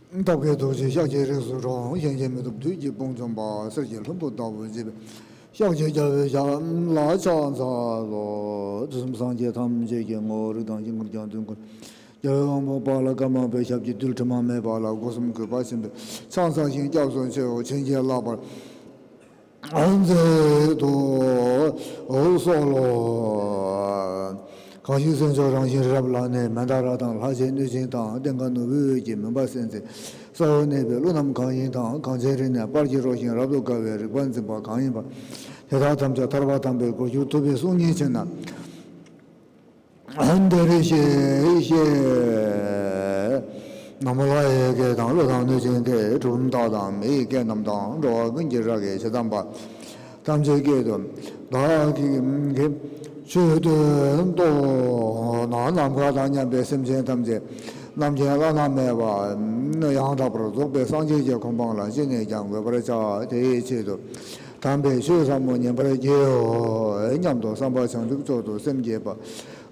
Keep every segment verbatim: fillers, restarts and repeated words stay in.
ཐབས་མཁས་ཐུགས་རྗེས་ཤཱཀྱའི་རིགས་སུ་འཁྲུངས། གཞན་གྱིས་མི་ཐུབ་བདུད་ཀྱི་དཔུང་འཇོམས་པ། གསེར་གྱི་ལྷུན་པོ་ལྟ་བུར་བརྗིད་པའི་ཤཱཀྱའི་རྒྱལ་པོའི་ཞབས་ལ་ཕྱག་འཚལ་ལོ། དུས་གསུམ་སངས་རྒྱས་ཐམས་ཅད་ཀྱི་ངོ་བོ། རིགས་དང་དབྱིངས་ཀུན་ཀྱང་དོན་ཀུན། རྒྱལ་བའི་དབང་པོ་དཔལ་ལ་སྐར་མ་པའི་ཞབས་ཀྱི་རྡུལ། དྲི་མ་མེད་པ་ལ་སྒོ་གསུམ་གུས་པར་བྱིན་པས་ཕྱག་འཚལ་ཞིང་སྐྱབས་སུ་མཆིའོ། བྱིན་གྱིས་བརླབ་པར་མཛད་དུ་གསོལ་ལོ། གང་ཞིག་སེམས་མཆོག་རང་བཞིན་རི་རབ་ལ་གནས། མནྡ་ར་དང་ལྷ་ཆེན་གནོད་སྦྱིན་དང་། ཏེ་ག་ནོར་བུའི་འོད་ཀྱིས་མུན་པ་སེལ་མཛད། ས་འོག་གནས་པའི་ཀླུ་རྣམས་གང་ཡིན་དང་། གངས་ཅན་རིགས་གནས་དཔལ་གྱི་རོ་བཞིན་རབ་ཏུ་དགའ་བའི་རིག་པ་འཛིན་པ་གང་ཡིན་པ། དེ་དག་ཐམས་ཅད་ཐར་པ་དམ་པའི་སྒོ་གྱུར་ཐུབ་པའི་གསུང་སྙིང་ཆེ་ན། འདིར་གཤེགས་ཤིག། ན་མོ་ལྷ་ཡི་སྐད་དང་ཀླུ་དང་གནོད་སྦྱིན་སྐད། གྲུལ་བུམ་དག་དང་མི་ཡི་སྐད་རྣམས་དང་། འགྲོ་བ་ཀུན་གྱི་རབ་དབྱེ་ཇི་ཙམ་པ། ཐམས་ཅད་སྐད་དུ་བདག་གིས་ཆོས་བསྟན་ཏོ། ནམ་མཁའ་དང་མཉམ་པའི་སེམས་ཅན་ཐམས་ཅད་རྣམ་མཁྱེན་བླ་ན་མེད་པ་ཡང་དག་པར་རྫོགས་པའི་སངས་རྒྱས་ཀྱི་གོ་འཕང་ལ་ཅི་ནས་ཀྱང་འགོད་པར་བྱ། དེའི་ཆེད་དུ་དམ་པའི་ཆོས་ཟབ་མོ་ཉན་པར་བགྱིའོ་སྙམ་དུ་བསམ་པ་བྱང་ཆུབ་མཆོག་ཏུ་སེམས་བསྐྱེད་པ།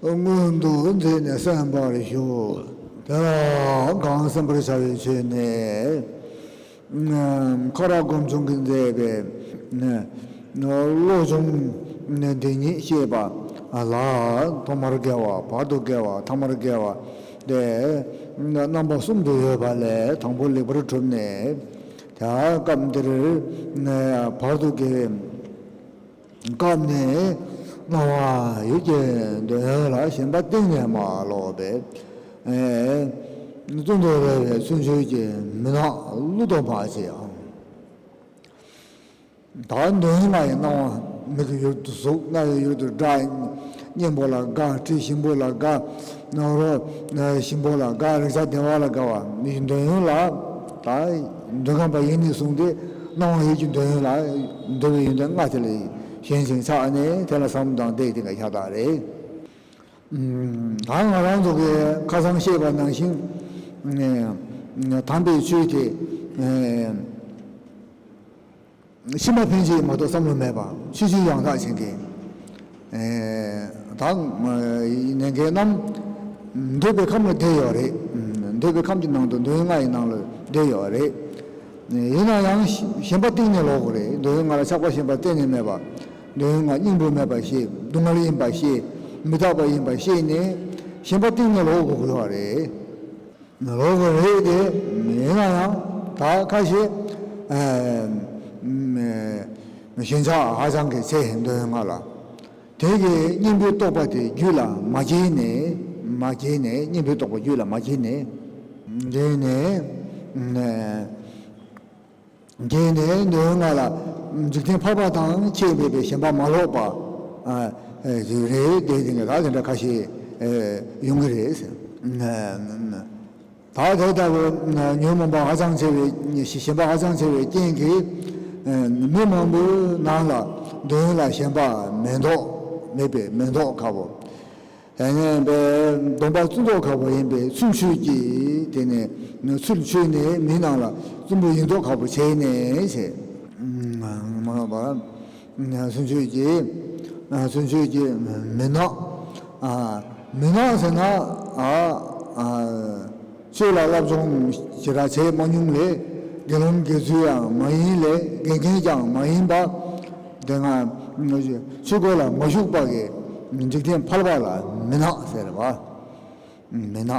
སྔོན་དུ་འཛིན་ནས་གསན་པར་ཞུ། དེ་ལ་གང་གསན་པར་བྱ་བའི་ཆོས་ནི། ཁ་རག་སྒོམ་ཆུང་གིས་མཛད་པའི་བློ་སྦྱོང་འདི་ཉིད་བཤད་པ་ལ་ཐོག་མར་དགེ་བ། བར་དུ་དགེ་བ། ཐ་མར་དགེ་བ་སྟེ་རྣམ་པ་གསུམ་དུ་ཡོད་པ་ལས་དང་པོ་ལེགས་པར་གྲུབ་ནས། ད་སྐབས་འདིར་བར་དུ་དགེ་བའི་སྐབས་ནས་སྣང་བ་ཡིད་ཀྱི་འདོད་ཡོན་ལ་ཞེན་པ་གཏིང་ནས་མ་ལོག་པས། བཙུན་དུ་རེ་བའི་ཚུལ་འཆོས་ཀྱི་མུན་ནག་བླུ་དོ་མ་བྱེད་ཨང་། ད་འདོད་ཡོན་ལྔ་ཡི་སྣང་བ། མིག་གི་ཡུལ་དུ་གཟུགས། རྣ་བའི་ཡུལ་དུ་སྒྲ། སྙན་པོ་ལ་དགའ། དྲི་ཞིམ་པོ་ལ་དགའ། རོ་ཞིམ་པོ་ལ་དགའ། རེག་བྱ་བདེ་བ་ལ་དགའ་བ། མིག་གི་འདོད་ཡོན་ལ། ད་འདོད་ཁམས་པ་ཡིན་ནས་བཟུང་སྟེ་སྣང་བ་ཡིད་ཀྱི་འདོད་ཡོན་ལ། འདོད་པའི་ཡོན་ཏན་ལྔ་དེ་ལ་ཞེན་ཅིང་ཆགས་ནས་དེ་ལ་བསམ་བློ་བཏང་སྟེ་དེ་འགའ་ཤ་སྟག་རེད། ད་ང་རང་ཚོ་གི་ཁ་སང་བཤད་པ་ནང་བཞིན་དམ་པའི་ཆོས་དེ་ཕྱི་མ་ཕན་ཆད་མ་གཏོགས་བསམ་བློ་མེད་པ། ཕྱི་ཕྱིར་ཡང་དག་བྱེད་མཁན། ད་ནན་མཁན་རྣམས་འདོད་པའི་ཁམས་ལ་བསྡད་ཡོད་རེད། འདོད་པའི་ཁམས་ཀྱི་ནང་དུ་འདོད་ཡོན་ལྔ་ཡི་ནང་ལ་བསྡད་ཡོད་རེད། ཡིན་ན་ཡང་ཞེན་པ་གཏིང་ནས་ལོག་དགོས་རེད། འདོད་ཡོན་ལྔ་ལ་ཆགས་པ་ཞེན་པ་གཏན་ནས་མེད་པ། འདོད་ཡོན་ལྔ་སྙིང་པོ་མེད་པ་ཤེས། སྡུག་བསྔལ་ཡིན་པ་ཤེས། མི་རྟག་པ་ཡིན་པ་ཤེས་ནས་ཞེན་པ་གཏིང་ནས་ལོག་དགོས་ཀྱི་ཡོད་རེད། ལོག་གི་རེད་དེ། ཡིན་ན་ཡང་ད་ཁ་ཤས་ཞེན་ཆགས་ཧ་ཅང་གི་ཆེ། འདོད་ཡོན་ལྔ་ལ། དེ་གི་གཉེན་པོའི་རྟོག་པ་དེ་རྒྱུད་ལ་མ་སྐྱེས་ནས། མ་སྐྱེས་ནས། གཉེན་པོའི་རྟོག་པ་རྒྱུད་ལ་མ་སྐྱེས་ནས། དེ་ནས་སྐྱེས་ནས་འདོད་ཡོན་ལྔ་ལ་འཇིག་རྟེན་ཕལ་པ་དང་ཁྱད་མེད་པའི་ཞེན་པ་མ་ལོག་པ་རེད་དེ། ད་དེ་འདྲ་ཁ་ཤས་ཡོང་གི་རེད། ད་དེ་ལྟ་བུ་ཉོན་མོངས་པ་ཧ་ཅང་ཆེ་བའི་ཞེན་པ་ཧ་ཅང་ཆེ་བའི་རྐྱེན་གྱིས། མི་མང་པོའི་ནང་ལ་འདོད་ཡོན་ལ་ཞེན་པ་མེ་ཏོག་མེད་པའི་མེ་ཏོག་ཁ་བོ། དེ་ནས་པའི་སྡོམ་པ་བརྩི་མདོག་ཁ་བོ་ཡིན་པའི་ཚུལ་འཆོས་ཀྱིས། དེ་ནས་ཚུལ་འཆོས་ནས་མི་ནང་ལ་བཙུན་པོ་ཡིན་མདོག་ཁ་བོ་བྱས་ནས་བྱས། མ་ལོག་པ། ཚུལ་འཆོས་ཀྱི། ཚུལ་འཆོས་ཀྱི་མུན་ནག། མུན་ནག་ཟེར་ན། ཆོས་ལ་སློབ་སྦྱོང་ཞེ་དྲག་བྱས་མ་མྱོང་ལས། དགེ་སློང་དགེ་ཚུལ་ཡང་མ་ཡིན་ལས། དགེ་རྒན་ཀྱང་མ་ཡིན་པ། དེ་སྔ་ཆོས་སྒོ་ལ་མ་ཞུགས་པ་གི་འཇིག་རྟེན་ཕལ་པ་ལ་མུན་ནག་ཟེར་བ། མུན་ནག།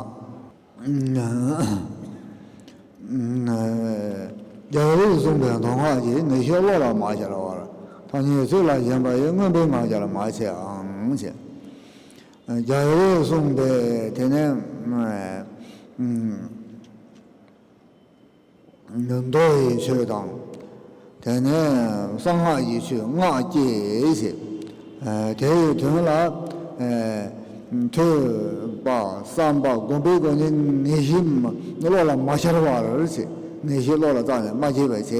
རྒྱལ་བས་གསུངས་པའི་མདོ་སྔགས་ཀྱི། ངེས་ཤེས་བློ་ལ་མ་ཤར་བར། ཐ་སྙད་ཚིག་ལ་ཞེན་པ་ཡིས། མངོན་པའི་ངང་རྒྱལ་མ་བྱེད་ཨང་། ཞེས་རྒྱལ་བས་གསུངས་པའི་དེ་ནས་མདོ་ཡི་ཆོས་དང་། དེ་ནས་གསང་སྔགས་ཀྱི་ཆོས་སྔགས་སྐྱེས་ཞེས། དེ་ཡི་དོན་ལ་ཐོས་པ་བསམ་པ་སྒོམ་པའི་སྒོ་ནས་ངེས་ཤེས་བློ་ལ་མ་ཤར་བར་བྱས། ངེས་ཤེས་བློ་ལ་རྩ་ནས་མ་སྐྱེས་པ་བྱས།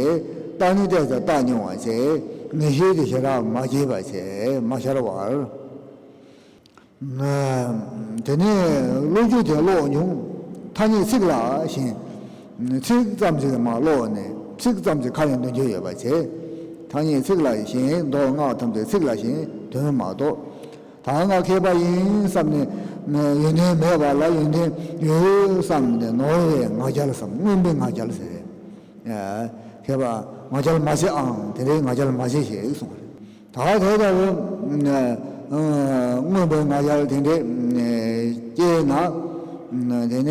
བརྟགས་ནས་བལྟས་ཙང་བརྟགས་མྱོང་བ་བྱས། ངེས་ཤེས་དེ་ཞེ་དྲག་མ་སྐྱེས་པ་བྱས། མ་ཤར་བར། དེ་ནས་བློ་རྒྱུ་དེ་ཀློག་མྱོང་། ཐ་སྙད་ཚིག་ལ་ཞེན། ཚིག་ཙམ་ཞིག་མ་ཀློག་ནས་ཚིག་ཙམ་ཞིག་ཁ་ནས་འདོན་རྒྱུ་ཡོད་པ་བྱས། ཐ་སྙད་ཚིག་ལ་ཞེན། མདོ་སྔགས་ཐམས་ཅད་ཚིག་ལ་ཞེན། དོན་མ་རྟོགས། ད་ང་མཁས་པ་ཡིན་བསམ་ནས་ ཡོན་ཏན་མེད་པ་ལ་ཡོན་ཏན་ཡོད་བསམ་ནས་ནོར་བའི་ང་རྒྱལ་བསམ། རྔོན་པའི་ང་རྒྱལ་ཟེར། མཁས་པ་ང་རྒྱལ་མ་བྱེད་ཨང་། དེ་འདྲའི་ང་རྒྱལ་མ་བྱེད་ཞེས་གསུངས་པ་རེད། ད་དེ་ལྟ་བུ་རྔོན་པའི་ང་རྒྱལ་དེ་འདྲའི་སྐྱེས་ན་དེ་ནས་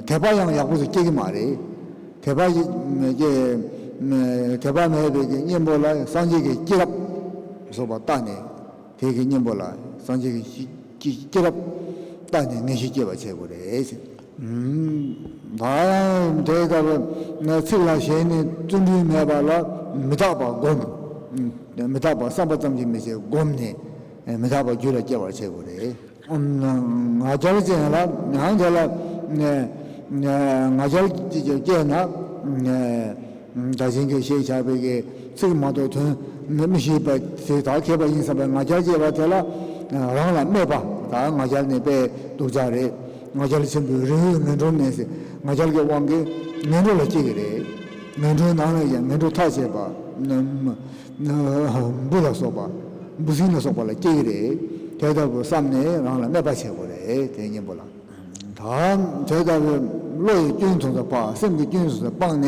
དད་པ་ཡང་ཡག་པོ་ཞིག་སྐྱེ་གི་མ་རེད། དད་པ་ཞིག་སྐྱེ་དད་པ་མེད་པའི་གི་གཉེན་པོ་ལ་སངས་རྒྱས་ཀྱི་སྐྱེས་རབས་སོགས་པ་བལྟ་ནས། དེ་གི་གཉེན་པོ་ལ་སངས་རྒྱས་ཀྱི་སྐྱེས་རབས་བལྟས་ནས་ངེས་ཤེས་སྐྱེ་བར་བྱེད་དགོས་རེད། ད་ཡང་དེ་ལྟར་ཚིག་ལ་ཞེན་ནས་བརྩོན་འགྲུས་མེད་པ་ལ་མི་རྟག་པ་སྒོམ། མི་རྟག་པ་བསམ་པ་ཙམ་གྱིས་མི་ཚད་སྒོམ་ནས་མི་རྟག་པ་རྒྱུད་ལ་སྐྱེ་བར་བྱེད་དགོས་རེད། ང་རྒྱལ་ཅན་ལ་ཡང་དེ་ལ་ང་རྒྱལ་སྐྱེས་ན། བདག་གཞན་གྱི་ཞེས་བྱ་བའི་གི་ཚིག་མ་གཏོགས་དོན་མི་ཤེས་པ་དེ་དག་མཁས་པ་ཡིན་བསམ་པའི་ང་རྒྱལ་སྐྱེས་པ་དེ་ལ་རང་ལ་སྨད་པ། ད་ང་རྒྱལ་ནི་དཔེ་སྡུག་ཅག་རེད། ང་རྒྱལ་ཆེན་པོའི་རི་བོའི་ངན་འགྲོར་གནས་ཟེར། ང་རྒྱལ་གྱི་དབང་གིས་ངན་འགྲོ་ལ་སྐྱེ་གི་རེད། ངན་འགྲོའི་ནང་ལ་ཡང་ངན་འགྲོ་ཐག་བཅད་པ། འབུ་ལ་སོགས་པ། འབུ་སྲིན་ལ་སོགས་པ་ལ་སྐྱེ་གི་རེད། དེ་ལྟ་བུ་བསམ་ནས་རང་ལ་སྨད་པ་བྱེད་དགོས་རེད། དེ་གཉེན་པོ་ལ། ད་དེ་ལྟ་བུའི་བློ་ཡི་སྐྱོན་ཐམས་ཅད་སྤངས། སེམས་ཀྱི་སྐྱོན་ཐམས་ཅད་སྤངས་ནས།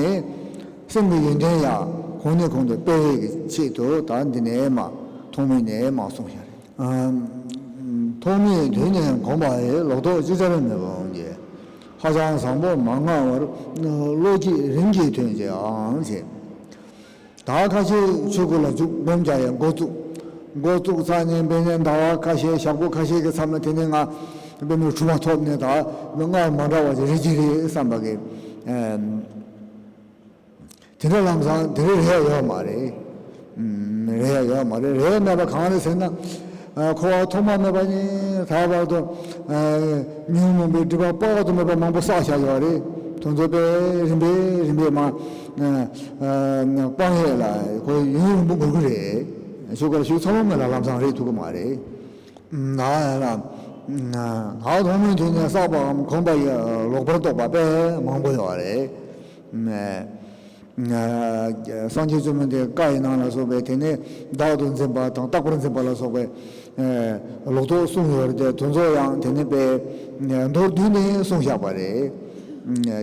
སེམས་ཀྱི་ཡོན་ཏན་ཡང་གོང་ནས་གོང་དུ་སྤེལ་བའི་ཆེད་དུ་ད་འདི་ནས་མར་ཐོག་མེད་ནས་མར་གསུངས་བཞག་རེད། ཐོག་མེད་དུས་ནས་གོམས་པ་ཡིས། ལོག་རྟོག་ཅིག་ཅར་མི་སྤོང་གི། ཧ་ཅང་བཟང་པོ་མ་མངའ་བར། བློ་སྐྱེད་རིམ་གྱིས་ཐོན་བྱེད་ཨང་ཞེས། ད་ཁ་ཤས་ཆོས་སྐུ་ལ་འཇུག་སྒོམ་རྒྱག་ཡ་འགོ་བཙུགས། འགོ་བཙུགས་ཚར་ནས་དཔེར་ན་ཟླ་བ་ཁ་ཤས་ཞག་པོ་ཁ་ཤས་ཀྱི་མཚམས་ལ་དེ་ནས་ང་དཔེ་མི་གྲུབ་པ་ཐོབ་ནས་ད་སྔར་མ་འདྲ་བ་ཞིག་རེད་ཀྱི་རེད་བསམ་པ་གི། དེ་འདྲ་ལམ་སང་དེ་རིགས་རེད་ཡོད་མ་རེད། རེད་ཡོད་མ་རེད། རེད་མེད་པ་གང་རེད་ཟེར་ན། འཁོར་བ་ཐོག་མ་མེད་པ་ནས་ད་བར་དུ་ཉོན་མོངས་པའི་སྒྲིབ་པ་དཔག་ཏུ་མེད་པ་མང་པོ་བསགས་བཞག་ཡོད་རེད། དེ་ཚོ་དཔེ་རིམ་པས་རིམ་པས་མར་སྤང་ཡས་ལ་ཁོ་ཡུན་རིང་པོ་འགོར་གི་རེད། ཆོས་སྐུ་ལ་ཞུགས་ཚར་བ་མེད་ལ་ལམ་སང་རེད་ཐུབ་གི་མ་རེད། ད་ཡང་ན་ད་ཐོག་མའི་དུས་ནས་བསགས་པའམ་གོམས་པ་ཡི་ལོག་པར་རྟོག་པ་དཔེ་མང་པོ་ཡོད་རེད། སངས་རྒྱས་བཅོམ་ལྡན་འདས་བཀའ་ཡི་ནང་ལ་སོགས་པའི་དེ་ནས་བདག་ཏུ་འཛིན་པ་དང་རྟག་པར་འཛིན་པ་ལ་སོགས་པའི་ལོག་རྟོག་གསུངས་ཡོད་རེད་དེ། དེ་ཚོ་ཡང་དེ་ནས་དཔེ་མདོར་བསྡུས་ནས་གསུངས་བཞག་པ་རེད།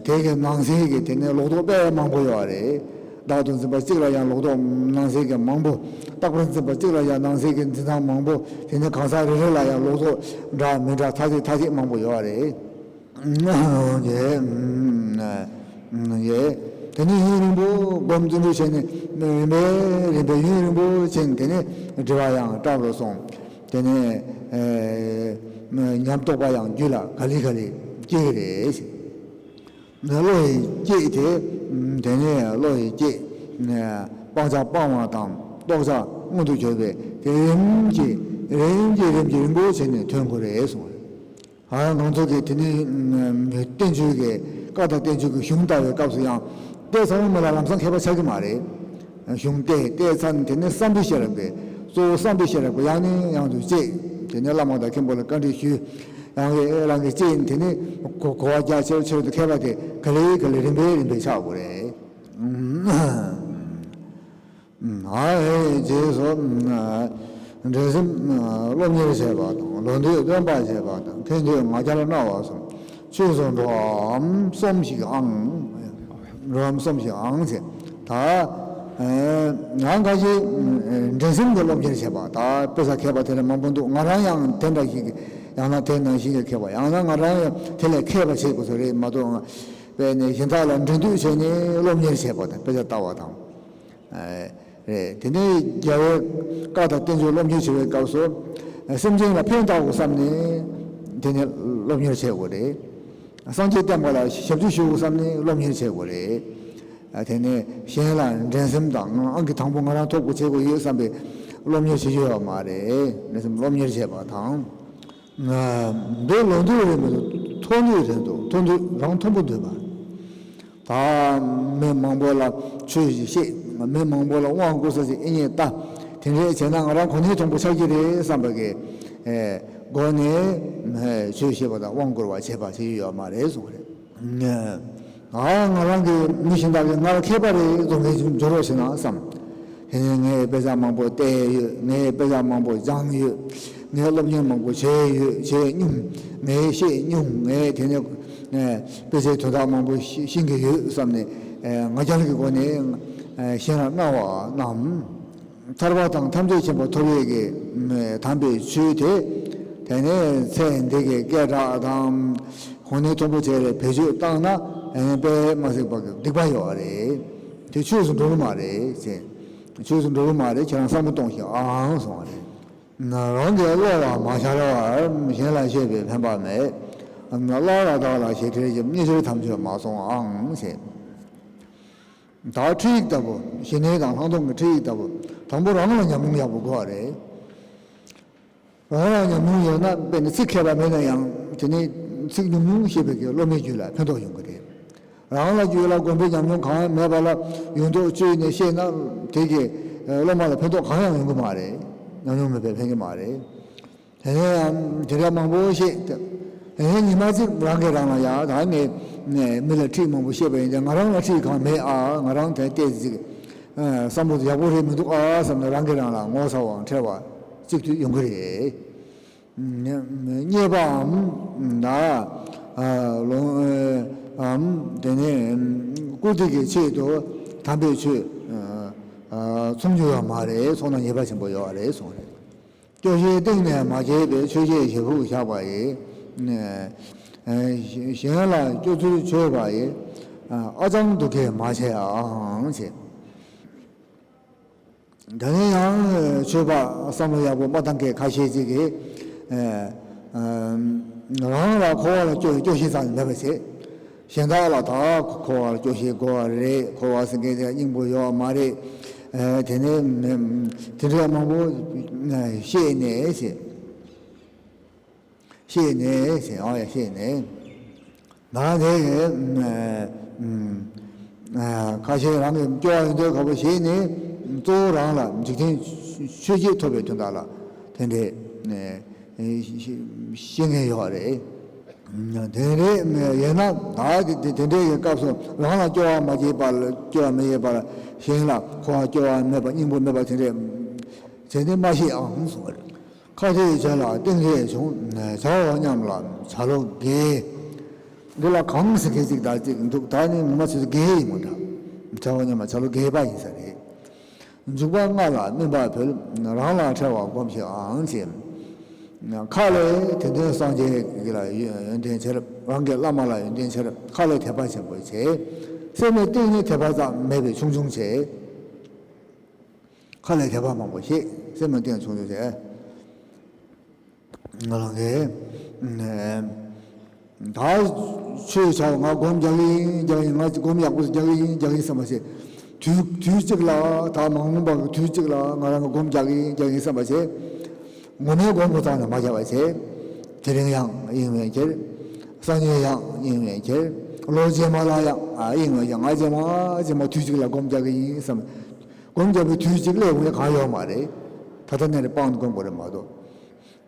དེ་གི་ནང་གསེས་ཀྱི་དེ་ནས་ལོག་རྟོག་དཔེ་མང་པོ་ཡོད་རེད། བདག་ཏུ་འཛིན་པ་གཅིག་ལ་ཡང་ལོག་རྟོག་ནང་གསེས་ཀྱི་མང་པོ། རྟག་པར་འཛིན་པ་གཅིག་ལ་ཡང་ནང་གསེས་ཀྱི་འཛིན་སྟངས་མང་པོ། དེ་ནས་གང་ཟག་རེ་རེ་ལ་ཡང་ལོག་རྟོག་འདྲ་མི་འདྲ་ཐ་ཚིག་ཐ་ཚིག་མང་པོ་ཡོད་རེད། ཡེ། ཡེ། དེ་ནས་ཡུན་རིང་པོ་སྒོམ་རྩོལ་འགྲུས་བྱས་ནས་རིམ་པས་རིམ་པས་ཡུན་རིང་པོ་ཕྱིན། དེ་ནས་སྒྲིབ་པ་ཡང་དྲག་རུ་སོང་། དེ་ནས་ཉམས་རྟོགས་པ་ཡང་རྒྱུད་ལ་ག་ལེ་ག་ལེ་སྐྱེ་གི་རེད། བློ་ཡི་སྐྱེད་དེ། དེ་ནས་བློ་ཡི་སྐྱེད། སྤང་བྱ་སྤང་བ་དང་རྟོགས་བྱ་མངོན་དུ་གྱུར་པའི་དེ་རིམ་གྱིས་རིམ་གྱིས་རིམ་གྱིས་རིམ་པོ་བྱས་ནས་ཐོན་དགོས་རེད་གསུངས་པ་རེད། ང་ཚོ་གིས་དེ་ནས་བསྟན་བཅོས་ཀྱི་བཀའ་དང་བསྟན་བཅོས་ཀྱི་གཞུང་ལྟ་བའི་སྐབས་སུ་ཡང་བལྟས་ཚར་བ་མེད་ལ་ལམ་སང་མཁས་པ་ཆགས་ཀྱི་མ་རེད། གཞུང་བལྟས་བལྟས་ཚར་ནས་དེ་ནས་བསམ་པའི་ཤེས་རབ་ཀྱིས་གཙོ་བོ་བསམ་པའི་ཤེས་རབ་ཀྱིས་ཡང་ནས་ཡང་དུ་དཔྱད། དེ་ནས་བླ་མ་དང་མཁན་པོ་ལ་བཀའ་འདྲི་ཞུས། རང་གིས་རང་གིས་དཔྱད་ནས་དེ་ནས་གོ་གོ་བ་རྒྱ་ཆེར་ཆེར་དུ་མཁས་པ་དེ་ག་ལེ་ག་ལེ་རིམ་པས་རིམ་པས་ཆགས་དགོས་རེད། ཨ་ཨེ་རྗེས་སུ་འགྲན་སེམས་སློབ་གཉེར་བྱེད་པ་དང་ལོ་འདོད་སྟོན་པ་བྱེད་པ་དང་ཕན་འདོད་ང་རྒྱལ་སྨྲ་བ་གསུམ། ཆོས་སུ་འགྲོ་བའམ་སོམས་ཤིག་ཨང་། འགྲོ་བའམ་སོམས་ཤིག་ཨང་ཟེར། ད་ཡང་ཁ་ཤས་འགྲན་སེམས་ཀྱི་སློབ་གཉེར་བྱེད་པ། ད་དཔེ་ཆ་མཁས་པ་དེ་འདྲ་མང་པོ་འདུག་ང་རང་ཡང་དེ་འདྲ་ཞིག་ཡང་ན་དེ་ནང་བཞིན་གྱི་མཁས་པ། ཡང་ན་ང་རང་ཡང་དེ་ལས་མཁས་པ་བྱེད་དགོས་ས་རེད་མ་གཏོགས། དཔེ་ནས་གཞན་དག་ལ་འགྲན་བསྡུར་བྱས་ནས་སློབ་གཉེར་བྱེད་པ་དང་དཔེ་ཆ་ལྟ་བ་དང་། རེད། དེ་ནས་རྒྱལ་བའི་བཀའ་དང་བསྟན་བཅོས་སློབ་གཉེར་བྱེད་པའི་སྐབས་སུ། སེམས་ཅན་ལ་ཕན་བཏགས་དགོས་བསམ་ནས་དེ་ནས་སློབ་གཉེར་བྱེད་དགོས་རེད། སངས་རྒྱས་བསྟན་པ་ལ་ཞབས་ཕྱི་ཞུ་དགོས་བསམ་ནས་སློབ་གཉེར་བྱེད་དགོས་རེད། དེ་ནས་གཞན་ལ་འགྲན་སེམས་དང་ཨང་ཀི་དང་པོ་ང་རང་ཐོབ་དགོས་བྱེད་དགོས་ཡོད་བསམ་པའི་སློབ་གཉེར་བྱེད་རྒྱུ་ཡོད་མ་རེད། འགྲན་སེམས་སློབ་གཉེར་བྱེད་པ་དང་། འདོད་ལོག་འདོད་རེད་མི་འདུག་མཐོ་འདོད་རེད་འདུག་མཐོ་འདོད་རང་མཐོན་པོ་འདོད་པ། ད་མི་མང་པོ་ལ་ཆོས་ཤིག་བཤད། མི་མང་པོ་ལ་དབང་བསྐུར་ས་ཞིག་ཨེ་རྙེད་ལྟ། དེ་འདྲས་བྱས་ན་ང་རང་གོ་གནས་མཐོན་པོ་ཆགས་ཀྱི་རེད་བསམ་པ་གི་སྒོ་ནས་ཆོས་བཤད་པ་དང་དབང་བསྐུར་བ་བྱེད་པ་བྱེད་ཡོད་མ་རེད་གསུངས་རེད། ང་ང་རང་གི་མི་གཞན་དག་གིས་ང་ལ་མཁས་པ་རེད་བཟོ་མཁན་ཞིག་འབྱོར་རོགས་བྱེད་ན་བསམ། དེ་ནས་ངས་དཔེ་ཆ་མང་པོ་བལྟས་ཡོད། ངས་དཔེ་ཆ་མང་པོ་སྦྱངས་ཡོད། ངས་སློབ་གཉེར་མང་པོ་བྱས་ཡོད། བྱས་མྱོང་། ངས་ཤེས་མྱོང་། ངས་དེ་ནས་དཔེ་ཆའི་དོན་དག་མང་པོ་ཤེས་ཤེས་ཀྱི་ཡོད་བསམ་ནས་ང་རྒྱལ་གྱི་སྒོ་ནས་གཞན་ལ་གནང་བ་རྣམས། ཐར་པ་དང་ཐམས་ཅད་མཁྱེན་པ་ཐོབ་ཡས་ཀྱི་དམ་པའི་ཆོས་དེ། དེ་ནས་ཚེ་འདི་གི་སྐད་གྲགས་དང་། ཧོ་ནི་མཐོན་པོ་བྱས་རེ་བེད་སྤྱོད་བཏང་ན་དཔེ་མ་སྲིད་པ་གི་སྡིག་པ་ཡོད་རེད། དེ་ཆོས་སུ་འགྲོ་གི་མ་རེད་ཅེས། ཆོས་སུ་འགྲོ་གི་མ་རེད། ཁྱེད་རང་བསམ་བློ་གཏོང་ཤིག་ཨང་གསུང་བ་རེད། རང་གི་བློ་ལ་མ་ཤར་བར་གཞན་ལ་བཤད་པའི་ཕན་པ་མེད། བླ་ལ་དག་ལ་ཞེས་བྲིས་ཀྱི་སྙན་ཞུར་ཐམས་ཅད་མ་སོང་ཨང་ཞེས། ད་ཁྲིད་ཡིག་ལྟ་བུ་ཞི་གནས་དང་ལྷག་མཐོང་གི་ཁྲིད་ཡིག་ལྟ་བུ་དང་པོ་རང་ལ་ཉམས་མྱོང་ཡག་པོ་དགོས་པ་རེད། རང་ལ་ཉམས་མྱོང་ཡོད་ན་དཔེར་ན་ཚིག་མཁས་པ་མེད་ན་ཡང་དེ་ནི་ཚིག་ཉུང་ཉུང་ཤེས་པའི་གི་སློབ་མའི་རྒྱུད་ལ་ཕན་ཐོགས་ཡོང་གི་རེད། རང་ལ་རྒྱུད་ལ་དགོན་པའི་ཉམས་མྱོང་གང་ཡང་མེད་པ་ལ་ཡོན་ཏོག་བཅོས་ནས་བཤད་ན་དེ་གི་སློབ་མ་ལ་ཕན་ཐོགས་གང་ཡང་ཡོང་གི་མ་རེད། ཉམས་མྱོང་མེད་པས་ཕན་གི་མ་རེད། དེ་ནས་དེ་འདྲ་མང་པོ་བཤད། དེ་ནས་ཉི་མ་གཅིག་རང་གིས་རང་ལ་ཡ་ད་ངས་མི་ལ་ཁྲིད་མང་པོ་བཤད་པ་ཡིན་ཏེ་ང་རང་ལ་ཁྲིད་གང་མེད་ཨ། ང་རང་དེ་ལྟས་ཅིག་བསམ་བློ་ཡག་པོ་རེད་མི་འདུག་ཨ་བསམ་ནས་རང་གིས་རང་ལ་ངོ་ཚ་བའང་ཁྲེལ་བ་གཅིག་ཏུ་ཡོང་གི་རེད། རྙེད་པའམ་ད་ལོངམ་དེ་ནས་བཀུར་སྟི་གི་ཆེད་དུ་དམ་པའི་ཆོས་ཚོམ་རྒྱུ་ཡོད་མ་རེད། ཚོགས་ན་ཉེས་པ་ཆེན་པོ་ཡོད་རེད་གསུངས་རེད། སྐྱོ་ཤས་གཏིང་ནས་མ་བྱས་པའི་ཆོས་བྱེད་ཞེ་ཕུགས་བཞག་པ་ཡི། གཞན་ལ་སྐྱོ་ཚུལ་བྱོས་པ་ཡི། ཨ་ཅང་སྡུག་སྐད་མ་བྱས་ཨང་ཞེས། ད་ནི་ཡང་ཆོས་པ་བསམ་བློ་ཡག་པོ་མ་བཏང་མཁན་ཁ་ཤས་ཅིག་གིས་རང་ལ་འཁོར་བ་ལ་སྐྱོ་སྐྱོ་ཤས་ཙམ་མེད་པ་བྱེད། གཞན་དག་ལ་ད་འཁོར་བ་ལ་སྐྱོ་ཤས་དགོས་པ་རེད། འཁོར་བ་ཟེར་མཁན་དེ་སྙིང་པོ་ཡོད་པ་མ་རེད། དེ་ནས་དེ་འདྲ་མང་པོ་བཤད་ནས་བྱེད། ཤེས་ནས་ཟེར་ཨ་ཡ་ཤེས་ནས། ད་དེ་ཁ་ཤས་རང་གི་སྐྱོ་བ་ཡོད་འདོད་ཁ་པོ་ཤེས་ནས་གཙོ་བོ་རང་ལ་འཇིག་རྟེན་ཆོས་བརྒྱད་ཐོབ་པའི་དོན་དག་ལ་དེ་འདྲས་ཤེས་མཁན་ཡོད་རེད། དེ་འདྲས་ཡིན་ན་ད་དེ་དེ་འདྲས་ཀྱི་སྐབས་སུ་རང་ལ་སྐྱོ་བ་མ་བྱེད་པར་སྐྱོ་བ་མི་བྱེད་པར་གཞན་ལ་འཁོར་བ་སྐྱོ་བ་མེད་པ་སྙིང་པོ་མེད་པ་དེ་འདྲས་བྱས་ནས་མ་ཤེས་ཨང་གསུངས་པ་རེད། ཁ་ཆེའི་ཆོས་ལ་གཏིང་རེ་བྱུང་། བྱ་བ་མཉམ་ལ་བྱ་ལོ་རྒས། འདི་ལ་གང་ཟེར་མཁན་ཅིག་དང་ཅིག་འདུག་ད་ནི་ངོ་མ་ཆོས་རྒས་ཡིན་མོ་འདྲ། བྱ་བ་མཉམ་ལ་བྱ་ལོ་རྒས་པ་ཡིན་ས་རེད། འཇུག་པ་ལྔ་ལ་སྨོན་པ་ཕུལ། རང་ལ་ཕྲ་བ་སྒོམ་ཞིག་ཨང་ཞེས། ཁ་ལས་དེ་དོན་སངས་རྒྱས་ཀྱི་ལ་ཡོན་ཏན་ཕྱིར། རང་གི་བླ་མ་ལ་ཡོན་ཏན་ཕྱིར། ཁ་ལས་དད་པ་ཆེན་པོ་བྱས། སེམས་ནི་གཏིང་ནས་དད་པ་ཙམ་མེད་པའི་ཆུང་ཆུང་བྱས། ཁ་ལས་དད་པ་མང་པོ་བཤད། སེམས་ལ་གཏིང་ཆུང་ཆུང་བྱས། ང་རང་གིས་ད་ཆོས་བྱ་བ་ང་སྒོམ་རྒྱག་གི་ཡིན་རྒྱག་གི་ཡིན། ང་སྒོམ་ཡག་པོ་རྒྱག་གི་ཡིན་རྒྱག་གི་ཡིན་བསམ་པ་བྱས། དུས་དུས་གཅིག་ལ་ད་མ་འོངས་པ་གི་དུས་གཅིག་ལ་ང་རང་གིས་སྒོམ་རྒྱག་གི་ཡིན་རྒྱག་གི་ཡིན་བསམ་པ་བྱས། ངོ་མའི་སྒོམ་ཁོ་ཚང་ནས་མ་རྒྱག་པ་བྱས། དེ་རིང་ཡང་དབྱིངས་སྨན་ཁྱེར། སང་ཉིན་ཡང་དབྱིངས་སྨན་ཁྱེར། ལོ་རྗེས་མ་ལ་ཡང་དབྱིངས་སྨན་ཁྱེར། ང་རྗེས་མ་རྗེས་མ་དུས་གཅིག་ལ་སྒོམ་རྒྱག་གི་ཡིན་བསམ། སྒོམ་རྒྱག་པའི་དུས་གཅིག་སླེབས་འོང་ཡ་གང་ཡོད་མ་རེད། ད་ལྟ་ནས་རེ་སྤང་དུ་སྒོམ་དགོས་རེད་མ་གཏོགས།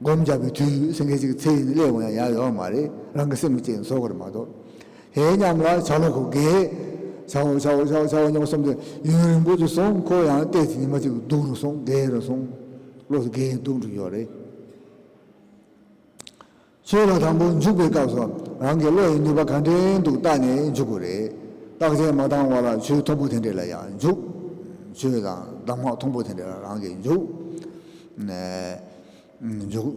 སྒོམ་རྒྱག་པའི་དུས་སེང་གེ་གཅིག་ཚེ་ཡིན་ནི་སླེབས་འོང་ཡ་ཡ་ཡོད་མ་རེད། རང་གི་སེམས་ཀྱིས་བཟོ་དགོས་རེད་མ་གཏོགས། དེའི་མཉམ་ལ་བྱ་ལོ་ཁོ་རྒས། བྱ་བོ་བྱ་བོ་བྱ་བོ་བྱ་བོ་ཉོ་བསམ་དུས་ཡུན་རིང་པོ་དུ་སོང་། ཁོ་ཡང་ཏོག་ཙམ་ཉི་མ་གཅིག་སྡུག་རུ་སོང་། རྒས་རུ་སོང་། བློ་སྒས་སྡུག་འགྲོ་ཡོད་རེད། ཆོས་ལ་དང་པོ་འཇུག་པའི་སྐབས་སུ་རང་གི་བློ་ཡི་ནུས་པ་ག་འདྲའི་འདུག་བལྟས་ནས་འཇུག་དགོས་རེད། བརྟག་དཔྱད་མ་བཏང་བ་ལ་ཆོས་མཐོན་པོ་དེ་འདྲ་ལ་ཡང་འཇུག་ཆོས་དང་གདམས་ངག་མཐོན་པོ་དེ་འདྲ་ལ་རང་གིས་འཇུག་འཇུག་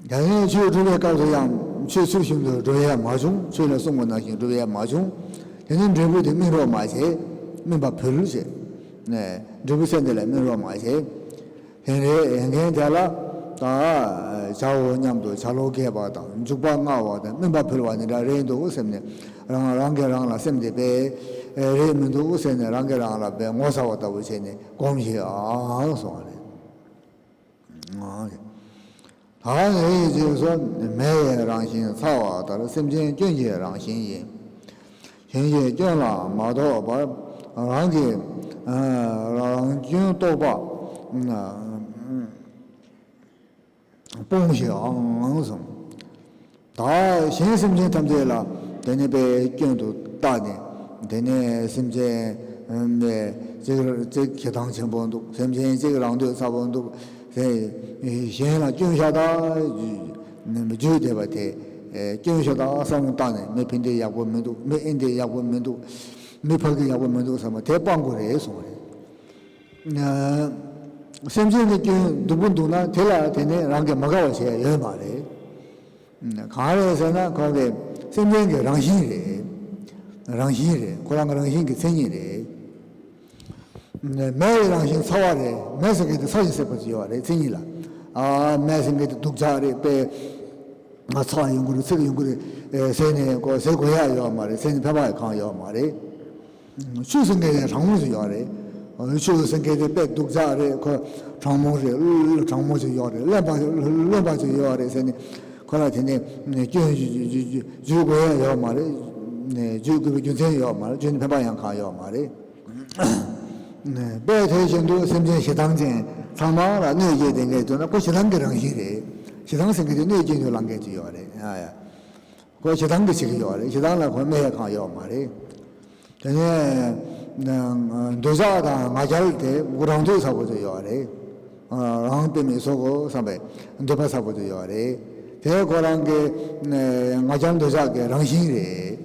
དེ་ནས་ཆོས་སྒྲུབ་པའི་སྐབས་སུ་ཡང་ཆོས་ཚུལ་བཞིན་དུ་སྒྲུབ་ཡས་མ་བྱུང་། ཆོས་ལ་གསུངས་པ་ནང་བཞིན་སྒྲུབ་ཡས་མ་བྱུང་། དེ་ནས་འབྲས་བུ་དེ་སྨིན་རོགས་མ་བྱས། སྨིན་པ་ཕུལ་བྱས། འབྲས་བུ་ཚེ་འདི་ལ་སྨིན་རོགས་མ་བྱས། དེ་འདྲའི་ཡོད་མཁན་དེ་ལ་ད་བྱའོ་སྙམ་དུ་བྱ་ལོ་རྒས་པ་དང་འཇུག་པ་སྔ་བ་དང་སྨིན་པ་ཕུལ་བ་འདི་འདྲ་རེད་འདུག་སེམས་ནས་རང་རང་གིས་རང་ལ་སེམས་དེ་དཔེ་རེད་མི་འདུག་ཟེར་ནས་རང་གིས་རང་ལ་དཔེ་ངོ་ཚ་བ་ལྟ་བུ་བྱས་ནས་སྒོམ་ཞིག་ཨང་གསུངས་པ་རེད། ད་ནི་རྗེས་སུ་མེ་ཡི་རང་བཞིན་ཚ་བ་ལྟར་སེམས་ཅན་སྐྱོན་གྱི་རང་བཞིན་ཡིན། གཞན་གྱི་སྐྱོན་ལ་མ་རྟོག་པར་རང་གི་རང་སྐྱོན་རྟོག་པ་སྤོང་ཞིག་ཨང་གསུངས། ད་གཞན་སེམས་ཅན་ཐམས་ཅད་ལ་དེ་ནི་དཔེ་སྐྱོན་དུ་བལྟས་ནས་དེ་ནས་སེམས་ཅན་ནས་གཅིག་གཅིག་ཞེ་སྡང་ཆེན་པོ་འདུག་སེམས་ཅན་གཅིག་རང་འདོད་ཚ་པོ་འདུག་དེ་གཞན་ལ་སྐྱོན་ཤ་སྟག་བརྗོད་བསྡད་པ་དེ། སྐྱོན་ཤ་སྟག་བསམ་བློ་བཏང་ནས། མི་ཕན་བདེ་ཡག་པོ་མི་འདུག་མི་ཨེ་བདེ་ཡག་པོ་མི་འདུག་མི་ཕ་གི་ཡག་པོ་མི་འདུག་བསམ་པ་དེ་སྤང་དགོས་རེད་གསུངས་པ་རེད། སེམས་ཅན་གྱི་སྐྱོན་སྡུག་པོ་འདུག་ན་དེ་ལ་དེ་ནས་རང་གིས་མ་དགའ་བ་བྱེད་ཡ་ཡོད་མ་རེད། གང་རེད་ཟེར་ན་ཁོ་གི་སེམས་ཅན་གྱི་རང་བཞིན་རེད། རང་བཞིན་རེད། ཁོ་རང་གི་རང་བཞིན་གྱི་མཚན་ཉིད་རེད། མེ་ཡི་རང་བཞིན་ཚ་བ་རེད། མེ་ཟེར་མཁན་དེ་ཚ་ཞིང་སྲེག་པ་ཅིག་ཡོད་རེད་མཚན་ཉིད་ལ། ཨ་མེ་ཟེར་མཁན་དེ་སྡུག་ཅག་རེད་པས། ང་ཚ་བ་ཡོང་གི་རེད། ཚིག་ཡོང་གི་རེད། ཟེར་ནས་ཁོ་ཟེར་དགོས་ཡ་ཡོད་མ་རེད། ཟེར་ནས་ཕན་པ་ཡང་གང་ཡོད་མ་རེད། ཆུ་ཟེར་མཁན་དེ་གྲང་མོ་ཞིག་ཡོད་རེད། ཆུ་ཟེར་མཁན་དེ་དཔེ་སྡུག་ཅག་རེད། ཁོ་གྲང་མོ་རེད། གྲང་མོ་ཞིག་ཡོད་རེད། རློན་པ་རློན་པ་ཞིག་ཡོད་རེད་ཟེར་ནས་ཁོ་ལ་དེ་ནས་སྐྱོན་བརྗོད་དགོས་ཡ་ཡོད་མ་རེད། བརྗོད་དགོས་པའི་རྒྱུ་མཚན་ཡོད་མ་རེད། བརྗོད་ནས་ཕན་པ་ཡང་གང་ཡོད་མ་རེད། དཔེ་དེ་བཞིན་དུ་སེམས་ཅན་ཞེ་སྡང་ཅན་ཚང་མ་ལ་གནོད་སྐྱེལ་བསྡད་མཁན་དེ་ན་ཁོ་ཞེ་སྡང་གི་རང་བཞིན་རེད། ཞེ་སྡང་ཟེར་མཁན་དེ་གནོད་སྐྱེལ་དུ་ལངས་མཁན་ཅིག་ཡོད་རེད། ཨ་ཡ། ཁོ་ཞེ་སྡང་གི་བྱེད་ཀྱི་ཡོད་རེད། ཞེ་སྡང་ལ་ཁོ་སྨད་ཡ་གང་ཡོད་མ་རེད། དེ་ནས་འདོད་ཆགས་དང་ང་རྒྱལ་དེ་རང་འདོད་ཚ་པོ་ཅིག་ཡོད་རེད། རང་དཔེ་མི་སྲིད་དགོས་བསམ་པའི་འདོད་པ་ཚ་པོ་ཅིག་ཡོད་རེད། དེ་ཁོ་རང་གི་ང་རྒྱལ་འདོད་ཆགས་ཀྱི་རང་བཞིན་རེད།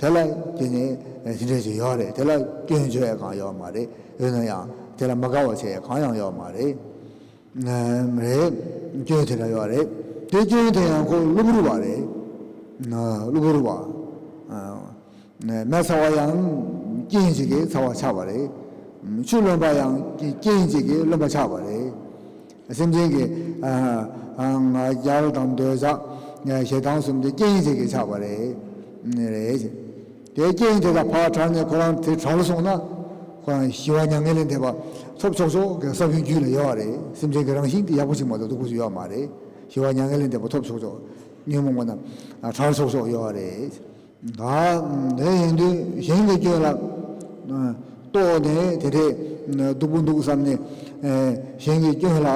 དེ་ལ་དེ་ནས་དེ་འདྲ་ཅིག་ཡོད་རེད། དེ་ལ་སྐྱོན་བརྗོད་ཡ་གང་ཡོད་མ་རེད། ཡོད་ན་ཡང་དེ་ལ་མ་དགའ་བ་བྱེད་ཡ་གང་ཡང་ཡོད་མ་རེད། རེད། སྐྱོན་དེ་འདྲ་ཡོད་རེད། དེ་སྐྱོན་དེ་ཡང་ཁོ་གློ་བུར་བ་རེད། གློ་བུར་བ། མེ་ཚ་བ་ཡང་རྐྱེན་གཅིག་གིས་ཚ་བ་ཆགས་པ་རེད། ཆུ་རློན་པ་ཡང་རྐྱེན་གཅིག་གིས་རློན་པ་ཆགས་པ་རེད། སེམས་ཅན་གྱི་ང་རྒྱལ་དང་འདོད་ཆགས་ཞེ་སྡང་གསུམ་དེ་རྐྱེན་གཅིག་གིས་ཆགས་པ་རེད། རེད། དེ་རྐྱེན་དེ་དག་ཕར་བྲལ་ནས་ཁོ་རང་དེ་བྲལ་སོང་ན། ཁོ་རང་ཞི་བ་མྱ་ངན་ལས་འདས་པ་ཐོབ་ཆོག་ཆོག་གི་ས་བོན་རྒྱུད་ལ་ཡོད་རེད། སེམས་ཅན་གྱི་རང་བཞིན་དེ་ཡག་པོ་ཞིག་མ་གཏོགས་སྡུག་པོ་ཞིག་ཡོད་མ་རེད། ཞི་བ་མྱ་ངན་ལས་འདས་པ་ཐོབ་ཆོག་ཆོག་ཉོན་མོངས་པ་རྣམས་བྲལ་ཆོག་ཆོག་ཡོད་རེད། ད་དེ་ཡིན་དུས་གཞན་གྱི་སྐྱོན་ལ་རྟོག་ནས་དེ་འདྲས་སྡུག་པོ་འདུག་བསམ་ནས། གཞན་གྱི་སྐྱོན་ལ་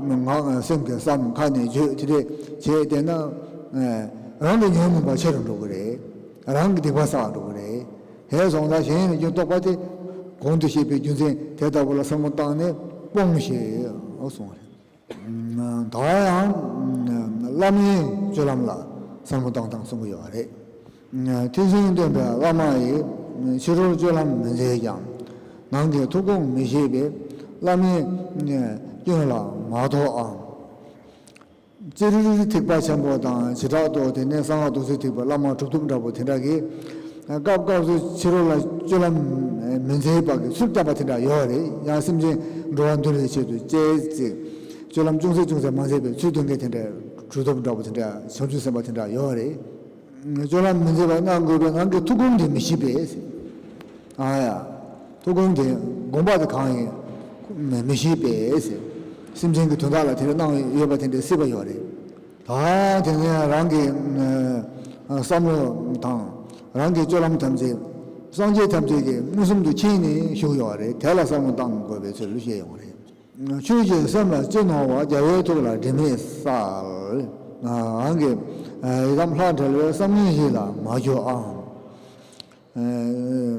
ང་སེམས་ཀྱིས་བསམ། ཁ་ནས་བརྗོད། དེ་འདྲས་བྱས་བསྡད་ན། རང་གི་ཉོན་མོངས་པ་ཆེ་རུ་འགྲོ་གི་རེད། རང་གི་སྡིག་པ་བསགས་འགྲོ་གི་རེད། དེ་སོང་ཙང་གཞན་ལ་སྐྱོན་རྟོག་པ་དེ་གོང་དུ་བཤད་པའི་རྒྱུ་མཚན་དེ་ལྟ་བུ་ལ་བསམ་བློ་བཏང་ནས་སྤོང་ཞེས་གསུངས་པ་རེད། ད་ཡང་བླ་མའི་སྤྱོད་ལམ་ལ་བསམ་བློ་བཏང་སྟངས་གསུང་གི་ཡོད་པ་རེད། ཐེག་ཆེན་སྟོན་པའི་བླ་མ་ཡིས། ཕྱི་རོལ་སྤྱོད་ལམ་མི་འཛེམ་ཀྱང་། ནང་གི་ཐུགས་དགོངས་མི་ཤེས་པས། བླ་མའི་སྐྱོན་ལ་མ་རྟོག་ཨང་། སྤྱིར་ཐེག་པ་ཆེན་པོ་དང་བྱེ་བྲག་ཏུ་དེ་ནས་གསང་སྔགས་རྡོ་རྗེ་ཐེག་པའི་བླ་མ་གྲུབ་ཐོབ་འདྲ་པོ་དེ་འདྲ་གིས། སྐབས་སྐབས་སུ་ཕྱི་རོལ་ལ་སྤྱོད་ལམ་མི་འཛེམ་པ་གི་ཚུལ་བསྟན་པ་དེ་འདྲ་ཡོད་རེད། ཡང་སེམས་ཅན་འགྲོ་བ་འདུལ་བའི་ཆེད་དུ་སྤྱད་ཅིག་སྤྱོད་ལམ་ཅུང་ཟད་ཅུང་ཟད་མ་འཛེམ་པའི་ཚུལ་སྟོན་མཁན་དེ་འདྲ་གྲུབ་ཐོབ་འདྲ་པོ་དེ་འདྲ་བྱང་ཆུབ་སེམས་དཔའ་དེ་འདྲ་ཡོད་རེད། སྤྱོད་ལམ་མི་འཛེམ་པ་གནང་དགོས་པའི་ནང་གི་ཐུགས་དགོངས་དེ་མི་ཤེས་པས། ཨ་ཡ། ཐུགས་དགོངས་དེ་དགོངས་པ་དེ་གང་ཡིན་མི་ཤེས་པས། སེམས་ཅན་གྱི་དོན་དག་ལ་དེ་འདྲ་གནང་ཡོད་པ་དེ་འདྲ་སྲིད་པ་ཡོད་རེད། ད་དེ་ནས་རང་གི་བསམ་བློ་དང་རང་གི་སྤྱོད་ལམ་ཐམས་ཅད་སངས་རྒྱས་ཐམས་ཅད་ཀྱིས་མངོན་སུམ་དུ་མཁྱེན་ནས་བཞུགས་ཡོད་རེད། དེ་ལ་བསམ་བློ་བཏང་དགོས་པའི་ཚུལ་བཤད་ཡོང་རེད། ཆོས་ཀྱི་སེམས་ལ་ཅི་སྣང་བ། རྒྱལ་བའི་ཐུགས་ལ་དྲི་མེད་གསལ། རང་གི་ཡི་དམ་ལྷ་བྲལ་བའི་བསམ་ངན་བཞི་ལ་མ་གྱུར་ཨང་།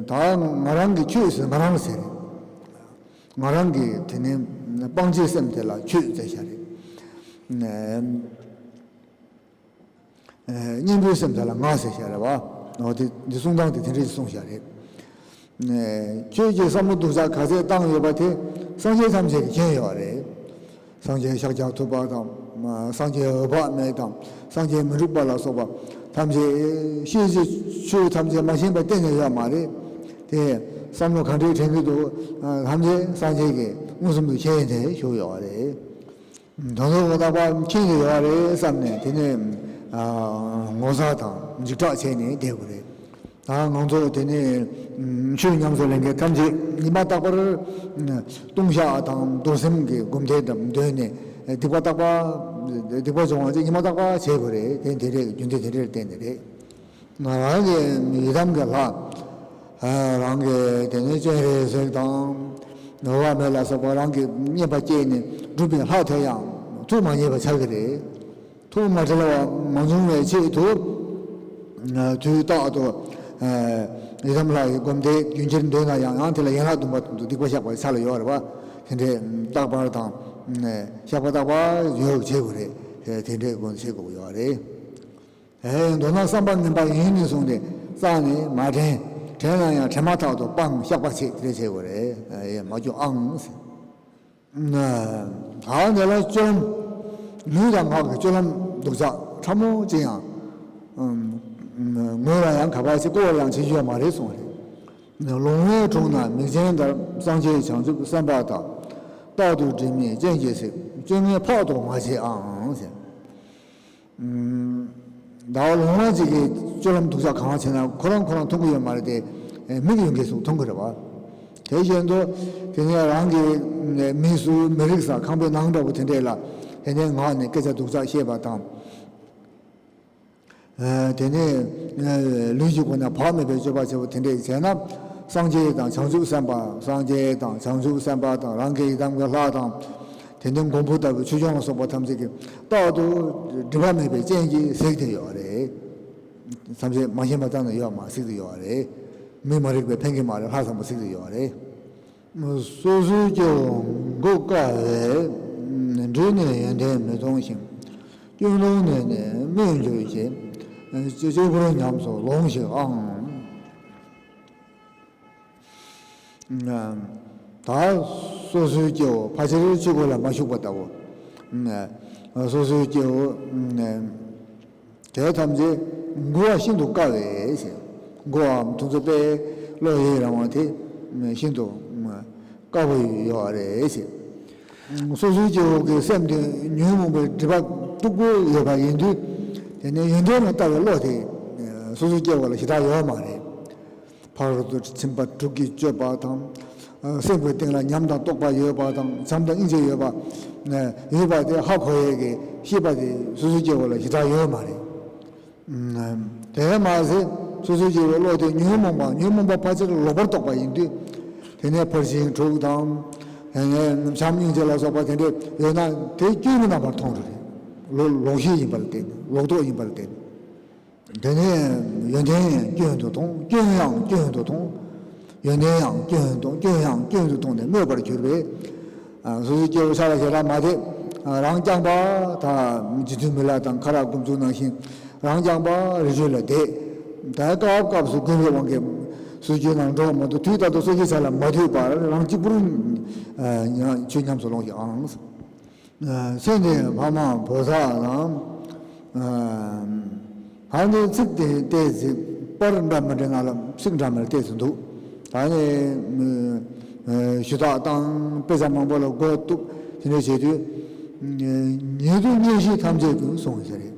ད་ང་རང་གི་ཆོས་ཟེར་ང་རང་ལ་ཟེར། ང་རང་གི་དེ་ནས་སྤང་བྱའི་སེམས་དེ་ལ་ཆོས་ཟེར་བཞག་རེད། གཉེན་པོའི་སེམས་དེ་ལ་ང་ཟེར་བཞག་རེད་བ། འོ་དེ་འདི་གསུང་སྟངས་དེ་དེ་འདྲ་ཞིག་གསུངས་བཞག་རེད། ཆོས་ཀྱི་བསམ་བློ་སྡུག་ཅག་ག་ཚད་བཏང་ཡོད་པ་དེ་སངས་རྒྱས་ཐམས་ཅད་ཀྱིས་མཁྱེན་ཡོད་རེད། སངས་རྒྱས་ཤཱཀྱ་ཐུབ་པ་དང་། སངས་རྒྱས་འོད་དཔག་མེད་དང་། སངས་རྒྱས་མི་འཁྲུགས་པ་ལ་སོགས་པ་ཐམས་ཅད་ཤེས་བྱའི་ཆོས་ཐམས་ཅད་མ་ཤེས་པ་གཏན་ནས་ཡོད་མ་རེད། དེ་བསམ་བློ་ག་འདྲས་དྲན་གྱི་འདུག་ཐམས་ཅད་སངས་རྒྱས་ཀྱིས་མངོན་སུམ་དུ་མཁྱེན་ཏེ་བཞུགས་ཡོད་རེད། དོན་དུ་རྟག་པར་མཁྱེན་ཏེ་ཡོད་རེད་བསམ་ནས་དེ་ནས་ངོ་ཚ་དང་འཇིགས་སྐྲག་བྱས་ནས་བསྡད་དགོས་རེད། ད་ང་ཚོ་དེ་ནས་ཆོས་ཉམས་སུ་ལེན་མཁན་ཐམས་ཅད་ཉི་མ་རྟག་པར་ལྟུང་བཤགས་དང་རྡོར་སེམས་ཀྱི་སྒོམ་བཟླས་དང་འདོན་ནས་སྡིག་པ་རྟག་པར་སྡིག་པ་སྦྱོང་བ་ཅིག་ཉི་མ་རྟག་པར་བྱེད་དགོས་རེད། དེ་དེ་རེད། རྒྱུ་མཚན་དེ་འདྲར་བརྟེན་ནས་རེད། ང་རང་གི་ཡི་དམ་གྱི་ལྷ། རང་གི་དེ་ནས་སྤྱན་རས་གཟིགས་དང་། འོད་དཔག་མེད་ལ་སོགས་པ་རང་གིས་བསྙེན་པ་བསྐྱེད་ནས་བསྒྲུབས་པའི་ལྷ་དེ་ཡང་ཐུགས་མ་མཉེས་པ་ཆགས་ཀྱི་རེད། ཐུགས་མ་དྲན་པ་མ་བྱུང་བའི་ཆེད་དུ། དུས་རྟག་ཏུ་ཡི་དམ་ལྷ་ཡི་སྒོམ་བཟླས་རྒྱུན་ཁྱེར་འདོན་ན་ཡང་ཡང་དེ་ལ་ཡན་ལག་བདུན་པ་དང་སྡིག་པ་བཤགས་པ་ཆ་ལ་ཡོད་རེད་བ། དེ་འདྲའི་རྟག་པར་དང་ བཤགས་པ་བརྟག་པ་ཡོད་བྱེད་དགོས་རེད། དེ་འདྲའི་སྒོ་ནས་བྱེད་དགོས་ཡོད་རེད། ཨེ་མདོར་ན་བསམ་པ་ངན་པ་ཡིན་ནས་བཟུང་སྟེ་བསགས་ནས་མ་དྲན། དྲན་ན་ཡང་དྲན་མ་ཐག་ཏུ་སྤང་། བཤགས་པ་བྱེད། དེ་འདྲ་བྱེད་དགོས་རེད། ཨེ་མ་སྐྱོ་ཨང་ཟེར། ད་འདི་ལ་སྤྱོད་ལམ། ལུས་དང་ངག་གི་སྤྱོད་ལམ་སྡུག་ཅག་ཕྲ་མོ་ཅིག་ཡང་ངུ་ལ་ཡང་ག་པར་ཅིག་བསྐུར་བར་ཡང་བྱེད་རྒྱུ་ཡོད་མ་རེད་གསུངས་རེད། ལོང་བའི་དྲུང་ན་མིག་ཅན་ལྟར། སངས་རྒྱས་བྱང་ཆུབ་སེམས་དཔའ་དག། རྟག་ཏུ་དྲི་མེད་སྤྱན་གྱིས་གཟིགས། སྤྱོད་ངན་ཕོག་ཏུ་མ་བྱེད་ཨང་ཟེར། ཟླ་བ་ལོང་བ་ཅིག་གིས་སྤྱོད་ལམ་སྡུག་ཅག་གང་བྱས་ན་ཁོ་རང་ཁོ་རང་མཐོང་གི་ཡོད་མ་རེད་དེ། མིག་གིས་ཡོང་གི་སུ་མཐོང་གི་རེད་བ། དེ་བཞིན་དུ་དེ་ནས་རང་གི་མིག་ཟུར་མི་རིག་ས་ཁང་པའི་ནང་འདྲ་བོ་དེ་འདྲས་ལ། དེ་ནས་ངག་ནས་སྐད་ཆ་སྡུག་ཅག་བཤད་པ་དང་། དེ་ནས་ལུས་ཀྱི་སྒོ་ནས་བག་མེད་པའི་སྤྱོད་པ་བྱེད་པ་དེ་འདྲས་བྱས་ན། སངས་རྒྱས་དང་བྱང་ཆུབ་སེམས་དཔའ། སངས་རྒྱས་དང་བྱང་ཆུབ་སེམས་དཔའ་དང་། རང་གི་ཡི་དམ་གྱི་ལྷ་དང་། དེ་ནས་མགོན་པོ་ལྟ་བུའི་ཆོས་སྐྱོང་ལ་སོགས་པ་ཐམས་ཅད་ཀྱིས་རྟག་ཏུ་སྒྲིབ་པ་མེད་པའི་སྤྱན་གྱིས་གཟིགས་ཏེ་ཡོད་རེད། ཐམས་ཅད་མ་ཞེན་པ་ཙམ་ན་ཡོད་མ་གཟིགས་ཏེ་ཡོད་རེད། མིག་མ་རིག་པའི་ཕན་གྱི་མ་རེད། ལྷག་བསམ་པ་གཟིགས་ཏེ་ཡོད་རེད། སོ་སོའི་སྐྱེ་བོ་མགུ་དཀའ་བས། འདྲིས་ནས་ཡོན་ཏན་མི་མཐོང་ཞིང་། སྐྱོན་མཐོང་ནས་ནི་སྨོད་འགྱུར་ཞེས། གཅིག་པུར་ཉམས་སུ་ལོངས་ཤིག་ཨང་། ད་སོ་སོའི་སྐྱེ་བོ་ཕལ་ཆེར་ཆོས་སྒོ་ལ་མ་ཞུགས་པ་ལྟ་བུ། སོ་སོའི་སྐྱེ་བོ། དེ་ཐམས་ཅད་མགུ་བ་ཤིན་ཏུ་དཀའ་བས་ཟེར། མགུ་བའམ་ཐུགས་ཚོད་དཔེ་བློ་ཡི་རང་དབང་དེ་ཤིན་ཏུ་དཀའ་བོ་ཡོད་རེད་ཟེར། སོ་སོའི་སྐྱེ་བོ་གི་སེམས་དེ་ཉོན་མོངས་པའི་སྒྲིབ་པ་སྟུག་པོ་ཡོད་པ་ཡིན་དུས། དེ་ནས་ཡོན་ཏན་ལ་ལྟ་བའི་བློ་དེ་སོ་སོའི་སྐྱེ་བོ་ལ་ཞེ་དྲག་ཡོད་མ་རེད། ཕ་རོལ་ཏུ་ཕྱིན་པ་དྲུག་གི་སྤྱོད་པ་དང་། སེམས་ཀྱི་སྟེང་ལ་ཉམས་དང་རྟོགས་པ་ཡོད་པ་དང་། བྱམས་དང་སྙིང་རྗེ་ཡོད་པ། ཡོད་པ་དེ་ཧ་གོ་ཡས་ཀྱི་ཤེས་པ་དེ་སོ་སོའི་སྐྱེ་བོ་ལ་ཞེ་དྲག་ཡོད་མ་རེད། དེ་མ་ཟད་སོ་སོའི་སྐྱེ་བོའི་བློ་དེ་ཉོན་མོངས་པ། ཉོན་མོངས་པ་ཕལ་ཆེར་ལོག་པར་རྟོག་པ་ཡིན་དུས། དེ་ནས་ཕར་ཕྱིན་དྲུག་དང་། དེ་ནས་བྱམས་སྙིང་རྗེ་ལ་སོགས་པ་དེ་འདྲ་ཡོད་ན་དེ་སྐྱོན་གྱི་རྣམ་པར་མཐོང་རུ་རེད། ལོག་ལོག་ཤེས་ཡིན་པར་བརྟེན། ལོག་རྟོག་ཡིན་པར་བརྟེན། དེ་ནས་ཡོན་ཏན་ཡང་སྐྱོན་དུ་མཐོང་། སྐྱོན་ཡང་སྐྱོན་དུ་མཐོང་། ཡོན་ཏན་ཡང་སྐྱོན་དུ། སྐྱོན་ཡང་སྐྱོན་དུ་མཐོང་ནས་སྨོད་པར་གྱུར་པས། སོ་སོའི་སྐྱེ་བོ་ཆ་ལ་ཞེ་དྲག་མ་བསྡད། རང་རྐྱང་པ་ད་རྗེ་བཙུན་མི་ལ་དང་ཁ་རག་དགུ་མཚོ་ནང་བཞིན་རང་རྐྱང་པ་རི་ཁྲོད་ལ་བསྡད། ད་སྐབས་སྐབས་སུ་དགོས་པའི་དབང་གིས་སོ་སོའི་ནང་འགྲོ་མ་གཏོགས་དུས་ད་དུང་སོ་སོའི་ཆ་ལ་མ་ཐུག་པར་རང་གཅིག་པུར་ཆོས་ཉམས་སུ་ལོངས་ཤིག་ཨང་། ཚེ་འདིའི་ཕ་མ་བུ་ཚ་དང་། ད་ནི་ཚིག་དེ་ཏོག་ཙམ་པར་འདྲ་མི་འདྲ་ནང་ལ་ཚིག་འདྲ་མི་འདྲ་ཏོག་ཙམ་འདུག་ད་ནི་ཞུ་དག་དང་དཔེ་ཆ་མང་པོ་ལ་མགོ་གཏུག་དེ་འདྲ་བྱེད་དུས། ཉེ་དུ་གཉེན་བཤེས་ཐམས་ཅད་ཀུན་གསུངས་ཟེར་རེད།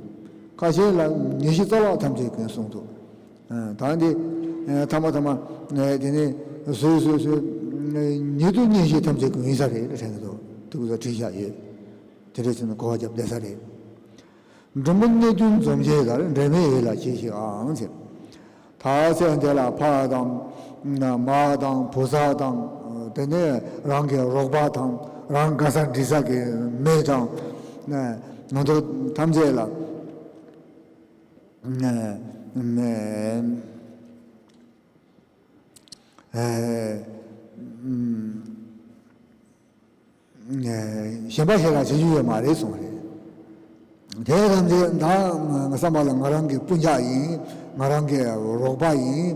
ཁ་ཤས་ལ་ཉེ་བཤེས་རྩ་བ་ཐམས་ཅད་ཀུན་གསུངས་འདུག་ད་འདི་ཐ་མ་ཐ་མ་དེ་ནི་སོས་སོས་སོས་ཉེ་དུ་གཉེན་བཤེས་ཐམས་ཅད་ཀུན་ཡིན་ས་རེད་དྲན་གྱི་འདུག་དེ་ཀུན་ས་བྲིས་བཞག་ཡོད། དེ་འདྲ་བྱས་ན་གོ་བ་རྒྱབ་བསྡད་ས་རེད། འབྲིང་པོ་གནད་བསྡུས་འཛོམས་བྱེད་ལྟར། འབྲལ་མེད་ཡིད་ལ་གྱིས་ཤིག་ཨང་ཟེར། ད་ཚེ་འདི་ལ་ཕ་དང་། མ་དང་བུ་ཚ་དང་། དེ་ནས་རང་གི་རོགས་པ་དང་། རང་དགའ་ས་འགྲིག་ས་གི་མི་དང་། ང་ཚོ་ཐམས་ཅད་ལ། ཞེན་པ་ཞེ་དྲག་བྱེད་རྒྱུ་ཡོད་མ་རེད་གསུངས་རེད། དེ་ཐམས་ཅད་ད་ང་བསམ་པ་ལ་ང་རང་གི་སྤུན་ཀྱག་ཡིན། ང་རང་གི་རོགས་པ་ཡིན།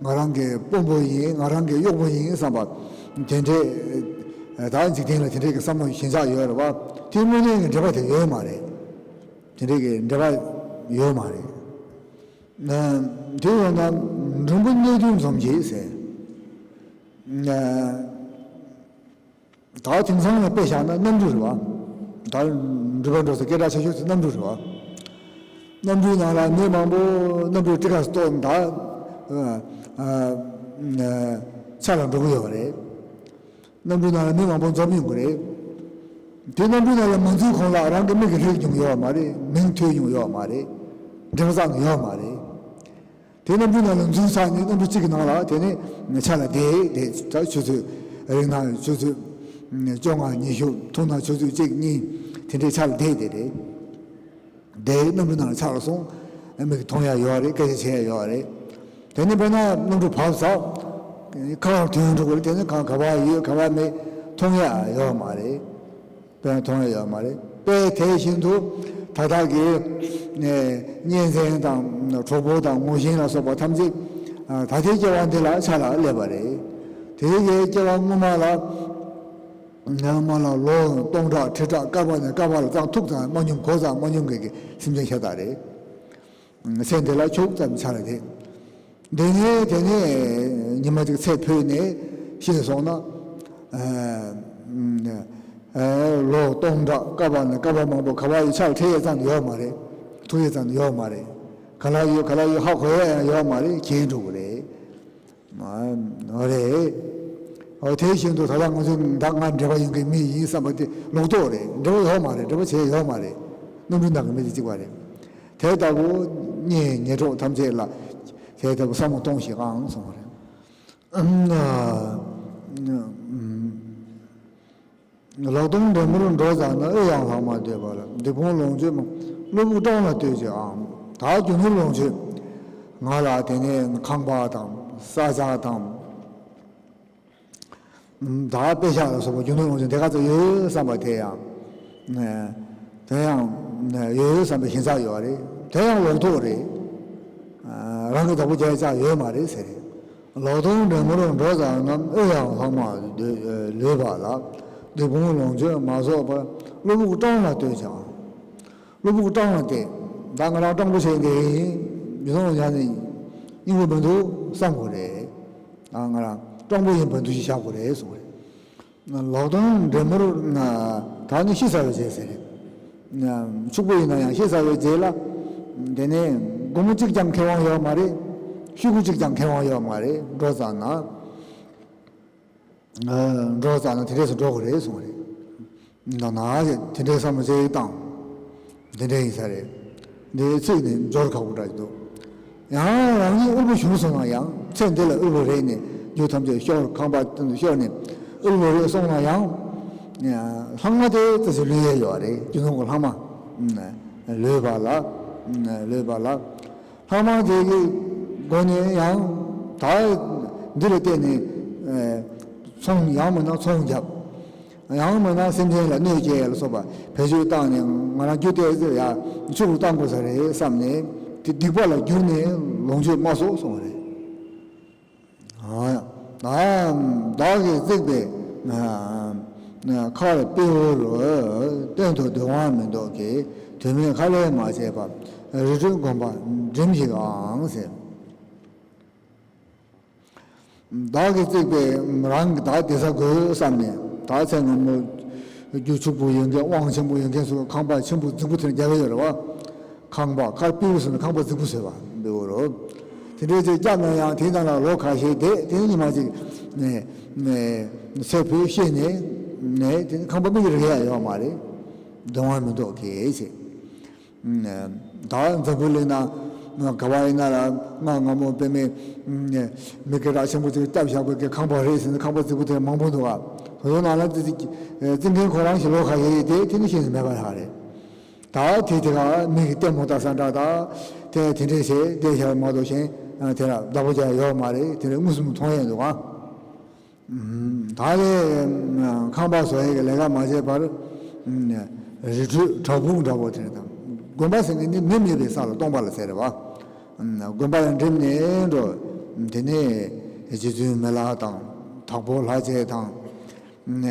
ང་རང་གི་དཔོན་པོ་ཡིན། ང་རང་གི་གཡོག་པོ་ཡིན་བསམ་པ། དེ་འདྲས་ད་འཇིག་རྟེན་ལ་དེ་འདྲས་ཀྱི་བསམ་བློ་ཞེན་ཆགས་ཡོད་རེད་བ། དེ་དངོས་གནས་ཀྱི་འབྲེལ་བ་དེ་ཡོད་མ་རེད། དེ་འདྲས་ཀྱི་འབྲེལ་བ་ཡོད་མ་རེད། དེ་ཡོད་ན་འབྲིང་པོ་གནད་བསྡུས་འཛོམས་བྱེད་ཟེར། ད་དེང་སང་ལ་དཔེ་བཞག་ན་གནམ་གྲུ་རེད་བ། ད་འགྲུལ་པ་འགྲོ་ས་སྐད་གྲགས་ཆེ་ཤོས་དེ་གནམ་གྲུ་རེད་བ། གནམ་གྲུའི་ནང་ལ་མི་མང་པོ་གནམ་གྲུའི་ཊི་ཀེ་ཊི་གཏོང་ད་ཆ་ལ་འགྲོ་གི་ཡོད་རེད། གནམ་གྲུའི་ནང་ལ་མི་མང་པོ་འཛོམས་ཡོང་གི་རེད། དེ་གནམ་གྲུའི་ནང་ལ་མ་འཛུལ་གོང་ལ་རང་གི་མིག་གིས་སླེབས་མྱོང་ཡོད་མ་རེད། མིང་ཐོས་མྱོང་ཡོད་མ་རེད། འགྲེལ་བ་བརྩམས་མྱོང་ཡོད་མ་རེད། དེ་གནམ་གྲུའི་ནང་ལ་འཛུལ་ཚར་ནས་གནམ་གྲུ་གཅིག་གི་ནང་ལ་དེ་ནས་ཆ་ལ་བསྡད་བསྡད་ད་ཆུ་ཚོད་རིང་ན་ཆུ་ཚོད་བཅོ་ལྔ་ཉི་ཤུ་ཐུང་ན་ཆུ་ཚོད་གཅིག་གཉིས་དེ་འདྲའི་ཆ་ལ་བསྡད་བསྡད་རེད། བསྡད་གནམ་གྲུ་ནང་ལ་ཆ་ལ་སོང་། མིག་མཐོང་ཡ་ཡོད་རེད། སྐད་ཆ་བྱེད་ཡ་ཡོད་རེད། དེ་ནས་དཔེར་ན་གནམ་གྲུ་བབས་ཚར། ཁ་བར་ཐོན་འགྲོ་གི་རེད། དེ་ནས་གང་ག་བ་ཡོད་ག་བ་མེད་མཐོང་ཡ་ཡོད་མ་རེད། དཔེ་མཐོང་ཡ་ཡོད་མ་རེད། དཔེ་དེ་བཞིན་དུ་ད་ལྟ་གི་གཉན་བཙན་དང་གྲོག་པོ་དང་ངོ་ཤེས་ལ་སོགས་པ་ཐམས་ཅད་ད་ལྟའི་སྐྱེ་བ་འདི་ལ་ཆ་ལ་སླེབས་པ་རེད། དེའི་གི་སྐྱེ་བ་སྔོན་མ་ལ་སྔོན་མ་ལ་ལོ་སྟོང་ཕྲག་ཁྲི་ཕྲག་བསྐལ་པ་ནས་བསྐལ་པ་ལ་ཙམ་ཐུག་ཙམ་མ་མྱོང་གོ་ཙམ་མ་མྱོང་མཁན་གྱི་སེམས་ཅན་ཤ་སྟག་རེད། ཚེ་འདི་ལ་ཁྱུག་ཙམ་ཆ་ལ་དེ། འདི་ནས་དེ་ནས་ཉི་མ་གཅིག་ཚེ་འཕོས་ནས་ཤི་སོང་ན། ལོ་སྟོང་ཕྲག་བསྐལ་པ་ནས་བསྐལ་པ་མང་པོ་ག་བ་ཡི་ཆར་ཁྲེལ་ཡས་ཙམ་ཡོད་མ་རེད། ཐུག་ཡས་ཙམ་ཡོད་མ་རེད། ག་ལ་ཡོད་ག་ལ་ཡོད་ཧ་གོ་ཡས་ཡང་ཡོད་མ་རེད། གྱེན་འགྲོ་གི་རེད། རེད། འོ་དེ་བཞིན་དུ་ད་ལྟ་ང་ཚོ་ད་ང་འབྲེལ་བ་ཡོད་མཁན་མི་ཡིན་བསམ་པ་དེ་ལོག་རྟོག་རེད། འབྲེལ་བ་ཡོད་མ་རེད། འབྲེལ་བ་བྱས་ཡོད་མ་རེད། རྣམ་སྨིན་དང་གི་མི་དེ་གཅིག་པ་རེད། དེ་ལྟ་བུ་གཉེན་ཉེ་གྲོགས་ཐམས་ཅད་ལ་དེ་ལྟ་བུ་བསམ་བློ་གཏོང་ཞིག་ཨང་གསུངས་པ་རེད། ལག་སྟོང་འདྲེ་མུར་འགྲོ་ཙམ་ན། ཨེ་ཡང་ལྷག་མ་འདོད་པ་ལ། སྡིག་སྤོང་ལོངས་སྤྱོད་མ། བློ་ཕུགས་སྤྲང་ལ་ལྟོས་བྱེད་ཨང་། ད་རྒྱུ་ནོར་ལོངས་སྤྱོད་ང་ལ་དེ་ནས་ཁང་པ་དང་ས་ཆ་དང་། ད་དཔེ་ཤག་ལ་སོགས་པ་རྒྱུ་ནོར་ལོངས་སྤྱོད་དེ་ག་ཚོད་ཡོད་བསམ་པ་དེ་ཡང་། དེ་ཡང་ཡོད་ཡོད་བསམ་པའི་ཞེན་ཆགས་ཡོད་རེད། དེ་ཡང་ལོག་རྟོག་རེད། རང་གི་བདག་པོ་རྒྱག་ཡ་ཅག་ཡོད་མ་རེད་ཟེར་རེད། ལག་སྟོང་འདྲེ་མུར་འགྲོ་ཙམ་ན། ཨེ་ཡང་ལྷག་མ་ལུས་པ་ལ། སྡིག་སྤོང་ལོངས་སྤྱོད་མ་གསོག་པར། བློ་ཕུགས་སྤྲང་ལ་ལྟོས་བྱ། བློ་ཕུགས་སྤྲང་བ་སྟེ། ད་ང་རང་སྤྲང་པོ་བྱས་ཏེ་ཡིན། མི་མཐོང་ཡང་ནི་སྙིང་པོ་མི་འདུག་བསམ་དགོས་རེད། ད་ང་རང་སྤྲང་པོ་ཡིན་པ་འདུ་ཤེས་བཞག་དགོས་རེད་གསུངས་རེད། ལག་སྟོང་འདྲེ་མུར་ན། ད་ནི་ཤི་ཚར་བའི་རྗེས་ཟེར་རེད། ཕྱུག་པོ་ཡིན་ན་ཡང་ཤི་ཚར་བའི་རྗེས་ལ། དེ་ནས་སྒོར་མོ་གཅིག་ཀྱང་ཁེ་དབང་ཡོད་མ་རེད། ཤོག་གུ་གཅིག་ཀྱང་ཁེ་དབང་ཡོད་མ་རེད། འགྲོ་ཙམ་ན། འགྲོ་ཙམ་ན་དེ་འདྲས་སུ་འགྲོ་དགོས་རེད་གསུངས་རེད། ད་ནང་གི་དེ་འདྲའི་བསམ་བློ་ཅིག་བཏང་། དེ་འདྲ་ཡིན་ས་རེད། འདིའི་ཚིག་ནི་འབྱོར་ཁག་པོ་འདྲ་ཞིག་འདུག། ཡང་རང་ཉིད་དབུལ་པོ་བྱུང་སོང་ན་ཡང་། ཚེ་འདི་ལ་དབུལ་པོ་རེད་ནས་རྒྱུ་ཐམས་ཅད་ཤོར། ཁང་པ་ཤོར་ནས་དབུལ་པོ་རེད་སོང་ན་ཡང་། ལྷག་མ་དེ་ཙི་ཙི་ལུས་ཡས་ཡོད་རེད། རྒྱུ་ནོར་གྱི་ལྷག་མ། ལུས་པ་ལ། ལུས་པ་ལ། ལྷག་མ་དེ་གི་སྒོ་ནས་ཡང་ད་འདི་ལ་བརྟེན་ནས་ཚོང་ཡང་མིན་ན་ཚོང་རྒྱབ། ཡང་མིན་ན་སེམས་ཅན་ལ་གནོད་སྐྱེལ་ལ་སོགས་པ་བེད་སྤྱོད་བཏང་ནས་ང་རང་རྒྱུ་དེ་ཚོ་ཡ་ཕྱུག་རུ་བཏང་དགོས་ས་རེད་བསམ་ནས་དེ་སྡིག་པ་ལ་གྱུར་ནས་ལོངས་སྤྱོད་མ་གསོག་སོང་བ་རེད། ཨ་ཡ། བདག་གིས་བརྩིགས་པའི་མཁར་སྤྱི་བོ་རུ། གཏན་དུ་སྡོད་དབང་མི་འདོད་ཀྱི། དོན་མེད་ཁ་ལས་མ་བྱས་པ། རི་ཁྲོད་དགོན་པ་འགྲིམས་ཤིག་ཨང་ཟེར། བདག་གིས་བརྩིགས་པའི་རང་གི་ད་བསྡད་ས་དགོས་བསམ་ནས། ད་ཚེ་སྔ་མོ་རྒྱུ་ཕྱུག་པོ་ཡོད་མཁན་དབང་ཆེན་པོ་ཡོད་མཁན་ཚོ་ཁང་པ་ཆེན་པོ་རྫིག་པོ་དེ་རྒྱབ་ཡོད་རེད་བ། ཁང་པ་མཁར་སྤྱི་བོ་ཟེར་ན་ཁང་པ་རྫིག་པོ་བཟོས་པ་འདུག་རོ། དེ་འདྲའི་ཅིག་བརྒྱབ་ན་ཡང་དེའི་ནང་ལ་ལོ་ཁ་ཤས་བསྡད། དེ་ནས་ཉི་མ་ཅིག་ནས་ནས་ཚེ་འཕོས་ཤི་ནས་ནས་དེ་ནས་ཁང་པ་མིག་རིག་ཡ་ཡོད་མ་རེད། སྡོད་དབང་མི་འདོད་ཀྱི་ཞེས། ད་འཛམ་བུ་གླིང་ན་ག་བ་ཡིན་ན་ལ་སྔ་སྔ་མོ་དཔེ་མེད་མི་སྐད་གྲགས་ཆེན་པོ་ཅིག་བཏབ་བཞག་པའི་གི་ཁང་པ་རེད་ཟེར་ནས་ཁང་པ་རྫིག་པོ་དེ་མང་པོ་འདུག་ཨ། དེ་ཚོ་ནང་ལ་ཙི་ཙི་ཙི་མཁན་ཁོ་རང་ཞིག་ལོ་ཁ་ཡེ་ཡེ་དེ་དེ་ནི་ཤེས་ནི་མེད་པ་རག་རེད། ད་དེ་དེ་ག་མི་གི་ལྟད་མོ་ལྟ་ས་འདྲ་ད་དེ་དེ་འདྲས་བྱས་བསྡད་བཞག་མ་གཏོགས་གཞན་དེ་ལ་བདག་པོ་རྒྱག་ཡོད་མ་རེད། དེ་འདྲས་དངོས་སུ་མཐོང་ཡས་འདུག་ཨ། ད་རེས་ཁང་པ་བཟོ་ཡས་ཀྱི་ལས་ཀ་མ་བྱས་པར་རི་ཁྲོད་བྲག་ཕུག་འདྲ་པོ་དེ་དང་། དགོན་པ་ཟེར་མཁན་འདི་མི་མེད་པའི་ས་ལ་སྟོང་པ་ལ་ཟེར་རེད་བ། དགོན་པ་ལ་འགྲིམས་ནས་འགྲོ། དེ་ནས་རྗེ་བཙུན་མི་ལ་དང་། དྭགས་པོ་ལྷ་རྗེ་དང་།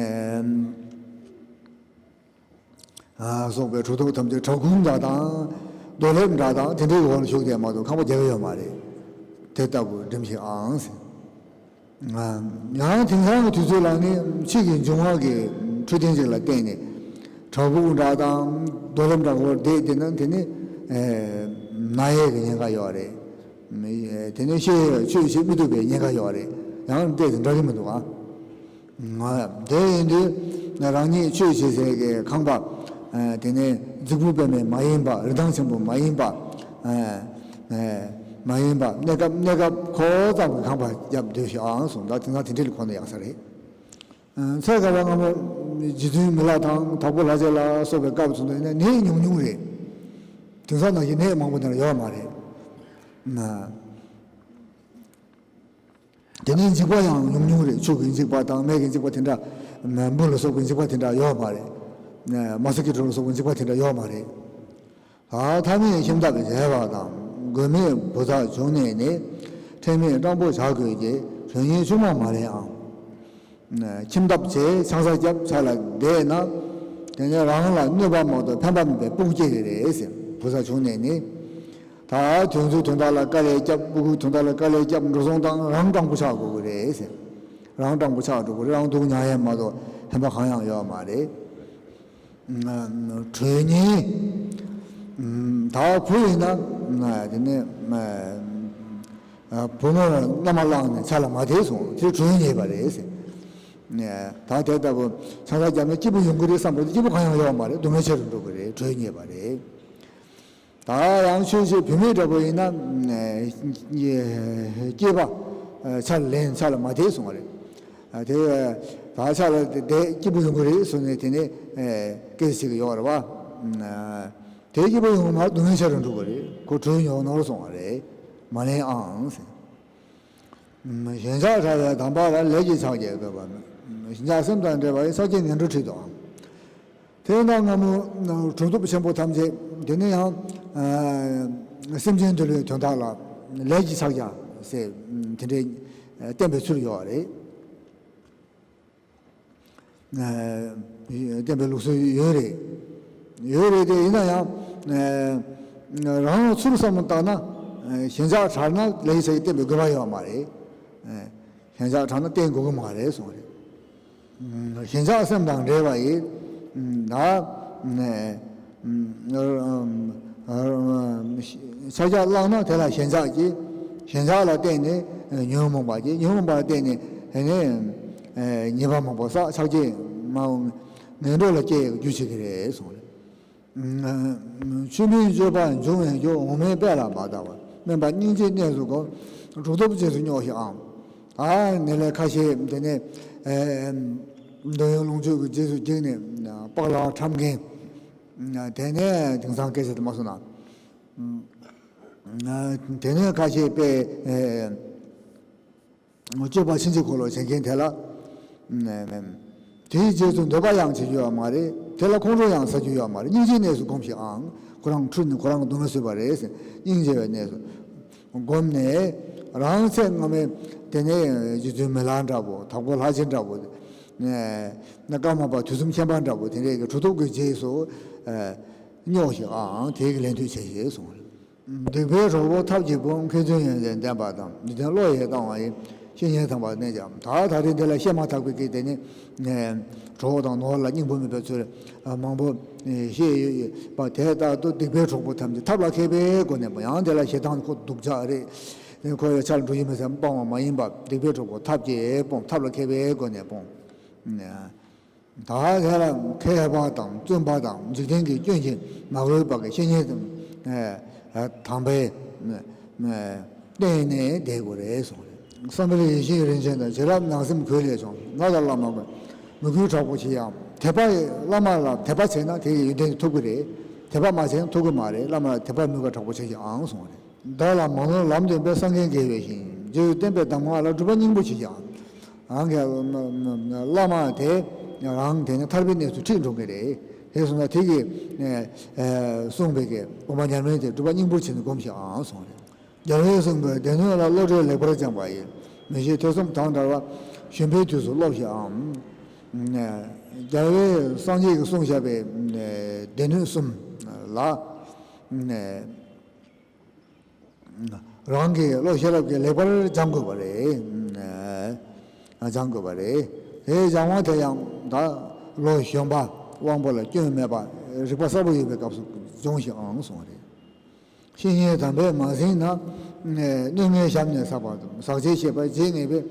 སོགས་པའི་གྲུབ་ཐོབ་ཐམས་ཅད་བྲག་ཁུང་འདྲ་དང་། རྡོ་ལེབ་འདྲ་དང་དེ་འདྲའི་འོག་ལ་བཞུགས་བསྡད་མ་གཏོགས་ཁང་པ་རྒྱག་གི་ཡོད་མ་རེད། དེ་ལྟ་བུ་འགྲིམས་ཤིག་ཨང་ཟེར། ཡང་དེང་སང་གི་དུས་ཚོད་ལ་ནི་ཕྱི་གི་འབྱུང་བ་གི་འཕྲོད་བསྟེན་ཅིག་ལ་བརྟེན་ནས་བྲག་ཕུག་འདྲ་དང་རྡོ་ལེབ་འདྲ་བོར་བསྡད་བསྡད་ན་དེ་ནི་ན་ཡས་ཀྱི་ཉེན་ཁ་ཡོད་རེད། དེ་ནི་ཤི་ཡས་ཆོས་བྱེད་མི་ཐུབ་པའི་ཉེན་ཁ་ཡོད་རེད། ཡང་བལྟས་ཏེ་འདྲ་གི་མི་འདུག་ཨ། ང་དེ་ཡིན་དུས་རང་ཉིད་ཆོས་བྱེད་སའི་གི་ཁང་པ། ཨ། དེ་ནས་རྫིག་པོ་དཔེ་མེད་མ་ཡིན་པ། རི་ཐང་ཆེན་པོ་མ་ཡིན་པ། ཨ། ཨ། མ་ཡིན་པ། གནས་སྐབས་གནས་སྐབས་ཁོ་ཙམ་གྱི་ཁང་པ་བརྒྱབ་སྡོད་ཤོག་ཨང་གསུངས། ད་དེང་སང་དེ་འདྲ་ལ་གོ་ན་ཡག་ས་རེད། ཨ། ཚེ་ག་བ་སྔ་མོ་རྗེ་བཙུན་མི་ལ་དང་དྭགས་པོ་ལྷ་རྗེ་ལ་སོགས་པའི་སྐབས་སུ་ནི་ནད་ཉུང་ཉུང་རེད། དེང་སང་ནང་བཞིན་ནད་མང་པོ་དེ་འདྲ་ཡོད་མ་རེད། ཨ། དེ་ནས་འཇིགས་པ་ཡང་ཉུང་ཉུང་རེད། ཆུ་གི་འཇིགས་པ་དང་མེ་གི་འཇིགས་པ་དེ་འདྲ། འབུ་ལ་སོགས་པའི་འཇིགས་པ་དེ་འདྲ་ཡོད་མ་རེད། མ་སི་ཀི་ཊོ་ལ་སོགས་པའི་འཇིགས་པ་དེ་འདྲ་ཡོད་མ་རེད། ད་ཐ་མལ་ཁྱིམ་ཐབ་བྱས་པ་དང་། མགོན་མེད་བུ་ཚ་བྱུང་ནས་ནི། ཁྲེལ་མེད་སྤྲང་པོ་བྱ་དགོས་ཀྱི། གྲོལ་ཉེན་ཆུང་མ་མ་རེད་ཨང་། ཁྱིམ་ཐབ་བྱས་ཆང་ས་བརྒྱབ་ཆ་ལ་བསྡད་ན། དེ་ནས་རང་ལ་གནོད་པ་མ་གཏོགས་ཕན་པ་མེད་པའི་སྤུ་གུ་སྐྱེ་གི་རེད་ཟེར། བུ་ཚ་བྱུང་ནས་ནི། ད་དུས་ཚོད་དོན་དག་ལ་དཀའ་ལས་བརྒྱབ། སྤུ་གུ་དོན་དག་ལ་དཀའ་ལས་བརྒྱབ། འགྲོ་སོང་བཏང་། རང་སྤྲང་པོ་ཆགས་དགོས་ཀྱི་རེད་ཟེར། རང་སྤྲང་པོ་ཆགས་འགྲོ་གི་རེད། རང་སྡུག་མྱངས་ཡས་མ་གཏོགས་ཕན་པ་གང་ཡང་ཡོད་མ་རེད། གྲོལ་ཉེན། ད་བུ་ཡིན་ན་དེ་ནས་བུ་མོར་མནའ་མ་བླངས་ནས་ཆ་ལ་མ་བསྡད་སོང་། དེ་གྲོལ་ཉེན་པ་རེད་ཟེར། ད་དེ་ལྟ་བུ་ཆང་ས་བརྒྱབ་ན་སྐྱིད་པོ་ཡོང་གི་རེད་བསམ་པ་དེ་སྐྱིད་པོ་གང་ཡང་ཡོད་མ་རེད། སྡུག་བསྔལ་ཆེ་རུ་འགྲོ་གི་རེད། གྲོལ་ཉེན་པ་རེད། ད་ཡང་ཆོས་བྱེད་བུད་མེད་འདྲ་པོ་ཡིན་ན། སྐྱེས་པ་ཆ་ལ་ལེན་ཆ་ལ་མ་བསྡད་སོང་བ་རེད། དེ་ད་ཆ་ལ་བསྡད་སྐྱིད་པོ་ཡོང་གི་རེད་གསུངས་ནས། དེ་ནས་སྐད་ཆ་བྱེད་ཀྱི་ཡོད་རེད་བ། དེ་སྐྱིད་པོ་ཡོང་གི་མ་རེད། སྡུག་བསྔལ་ཆེ་རུ་འགྲོ་གི་རེད། ཁོ་གྲོལ་ཉོག་ནོར་སོང་བ་རེད། མ་ལེན་ཨང་ཟེར། ཞེན་ཆགས་བྲལ་བའི་དམ་པ་ལ། ལས་ཀྱི་ཕྱག་རྒྱས་བསྐུལ་བ་མེད། ཞེན་ཆགས་སེམས་དང་བྲལ་བ་ཡི། ཕྱག་རྒྱའི་ངན་འགྲོ་ཁྲིད་དོ་ཨང་། དེ་ཡིན་ན་སྔ་མོ་གྲུབ་ཐོབ་ཆེན་པོ་ཐམས་ཅད་དེ་ནས་ཡང་། སེམས་ཅན་འདུལ་བའི་དོན་དག་ལ་ལས་ཀྱི་ཕྱག་རྒྱ་ཟེར་དེ་འདྲའི་བསྟན་པའི་ཚུལ་ཡོད་རེད། བསྟན་པའི་ལུགས་སྲོལ་ཡོད་རེད། ཡོད་རེད་དེ། ཡིན་ན་ཡང་རང་ལ་ཚུར་བསམ་བློ་བཏང་ན། ཞེན་ཆགས་བྲལ་ན་ལས་ཀྱི་ཕྱག་རྒྱ་བསྟན་པའི་དགོས་པ་ཡོད་མ་རེད། ཞེན་ཆགས་བྲལ་ན་བསྟན་དགོས་ཀྱི་མ་རེད་གསུངས་རེད། ཞེན་ཆགས་སེམས་དང་བྲལ་བ་ཡི། ད་ཕྱག་རྒྱ་བླངས་ན་དེ་ལ་ཞེན་ཆགས་སྐྱེ། ཞེན་ཆགས་ལ་བརྟེན་ནས་ཉོན་མོངས་པ་སྐྱེ། ཉོན་མོངས་པ་ལ་བརྟེན་ནས་དེ་ནས་ཉེས་པ་མང་པོ་བསགས། ཕྱག་རྒྱའི་མ་འོངས་ངན་འགྲོ་ལ་སྐྱེ་རྒྱུ་བྱེད་ཀྱི་རེད་གསུངས་རེད། ཆོས་མིན་སྤྱོད་པ་འབྱུང་བའི་རྒྱུ། འོག་མིན་དཔེ་ལ་མ་ལྟ་བར། དམན་པ་སྙིང་རྗེའི་གནས་སུ་གོམས། གྲུབ་ཐོབ་རྗེས་སུ་སྙོགས་ཤིག་ཨང་། ད་ནི་ལས་ཁ་ཤས་དེ་ནས་འདོད་ཡོན་ལོངས་སྤྱོད་ཀྱི་རྗེས་སུ་འཇུག་ནས་སྤགས་ལ་ཁྲབ་འགན། དེ་ནས་དེང་སང་སྐད་ཆ་དེ་མ་སོང་ན། དེ་ནས་ཁ་ཤས་དཔེ། སྤྱོད་པ་ཕྱིན་ཅི་ཁོ་ལོ་བྱེད་མཁན་དེ་ལ། དེའི་རྗེས་སུ་འདོད་པ་ཡང་བྱེད་རྒྱུ་ཡོད་མ་རེད། དེ་ལ་ཁོང་ཁྲོ་ཡང་ཟ་རྒྱུ་ཡོད་མ་རེད། སྙིང་རྗེའི་གནས་སུ་གོམས་ཤིག་ཨང་། ཁོ་རང་འཁྲུལ་ནས་ཁོ་རང་སྡུག་བསྔལ་བཟོས་པ་རེད་ཟེར། སྙིང་རྗེ་བའི་གནས་སུ་གོམས་ནས། རང་ཚེ་སྔ་མའི་དེ་ནས་རྗེ་བཙུན་མི་ལ་འདྲ་པོ། དྭགས་པོ་ལྷ་རྗེ་འདྲ་པོ། ཀརྨ་པ་དུས་གསུམ་མཁྱེན་པ་འདྲ་པོ། དེ་འདྲའི་གི་གྲུབ་ཐོབ་ཀྱི་རྗེས་སུ་སྙོགས་ཤིག་ཨང་། དེའི་གི་ལན་ཐུག་བྱས་ཞེས་གསུངས། སྡིག་པའི་གྲོགས་པོ་ཐབས་ཀྱི་དཔུང་། མཁས་བཙུན་ཡོན་ཏན་ལྡན་པ་དང་། ནུས་ལྡན་བློ་ཡིས་བཏང་བ་ཡི། བཤེས་གཉེན་དམ་པ་རྣམས་ཀྱང་། ད་ད་རེས་འདི་ལ་བཤད་མ་ཐག་པའི་སྐད་དེ་ནི། གྲོགས་དང་ནོར་ལ་སྙིང་པོ་མེད་པའི་ཚུལ་མང་པོ་བཤད་ཡོད་པ་དེ་ལྟར་དུ། སྡིག་པའི་གྲོགས་པོ་ཐམས་ཅད་ཐབས་ལ་མཁས་པའི་སྒོ་ནས་སྤོང་། ཡང་དེ་ལ་ཞེ་སྡང་ཁོ་སྡུག་ཅག་རེད། ཁོ་ཡི་ཆ་ལ་འགྲོ་ཡི་མེད་ཟེར་སྤང་བ་མ་ཡིན་པ། སྡིག་པའི་གྲོགས་པོ་ཐབས་ཀྱིས་སྤོང་། ཐབས་ལ་མཁས་པའི་སྒོ་ནས་སྤོང་། ད་དེ་ལ་མཁས་པ་དང་བཙུན་པ་དང་། འཇིག་རྟེན་གྱི་སྐྱོན་གྱིས་མ་གོས་པ་གི་བཤེས་གཉེན་དམ་པའི་བསྟེན་ནས་བསྡད་དགོས་རེད་གསུངས་རེད། བསམ་འཕེལ་ཡེ་ཤེས་རིན་ཆེན་དང་། བྱིན་རླབས་ནང་སེམས་གོས་ལས་བྱུང་། ང་དང་བླ་མ་མོས་གུས་དྲག་པོ་བྱེད་ཡང་། དད་པ་བླ་མ་ལ་དད་པ་བྱས་ན་དེ་ཡི་ཡོན་ཏན་ཐོབ་ཀྱི་རེད། དད་པ་མ་བྱས་ན་ཐོབ་ཀྱི་མ་རེད། བླ་མ་ལ་དད་པ་མོས་གུས་དྲག་པོ་བྱེད་ཀྱི་ཨང་གསུངས་རེད། བདག་ལ་མ་ནོར་ལམ་སྟོན་པའི། སངས་རྒྱས་དགེ་བའི་བཤེས་གཉེན། རྗེས་སུ་བསྟན་པའི་གདམས་ངག་ལ། སྒྲུབ་པ་སྙིང་པོ་བྱེད་ཀྱང་། རང་གི་བླ་མ་དེ་རང་དེ་ནི་ཐར་པའི་གནས་སུ་ཁྲིད་འགྲོ་གི་རེད། དེ་སོང་ན་དེ་གིས་གསུངས་པའི་གི་དགོངས་པ་ཉམས་ལེན་དེ་སྒྲུབ་པ་སྙིང་པོ་བྱས་ནས་སྒོམས་ཤིག་ཨང་གསུངས་རེད། རྒྱལ་བས་གསུངས་པའི་སྡེ་སྣོད་ལ། བློ་གྲོས་ལེགས་པར་སྦྱངས་པ་ཡིས། མི་ཤེས་ཐོས་བསམ་དང་བྲལ་བ། གཞོན་པའི་དུས་སུ་སློབས་ཤིག་ཨང་། རྒྱལ་བས་སངས་རྒྱས་ཀྱིས་གསུངས་བཞག་པའི་སྡེ་སྣོད་གསུམ་ལ། རང་གི་བློ་ཤེས་རབ་ཀྱིས་ལེགས་པར་སྦྱང་དགོས་པ་རེད། སྦྱང་དགོས་པ་རེད། དེའི་སྦྱང་བ་དེ་ཡང་ད་བློ་གཞོན་པ། དབང་པོ་ལ་སྐྱོན་མེད་པ། རིག་པ་གསལ་པོ་ཡོད་པའི་སྐབས་སུ་སྦྱོང་ཞིག་ཨང་གསུངས་པ་རེད། བཤེས་གཉེན་དམ་པས་མ་ཟིན་ན། སྣོད་ངན་ཞབས་ནས་བསགས་པ་དང་། ཟག་བཅས་ཤེས་པ་རྗེས་ངེས་པས།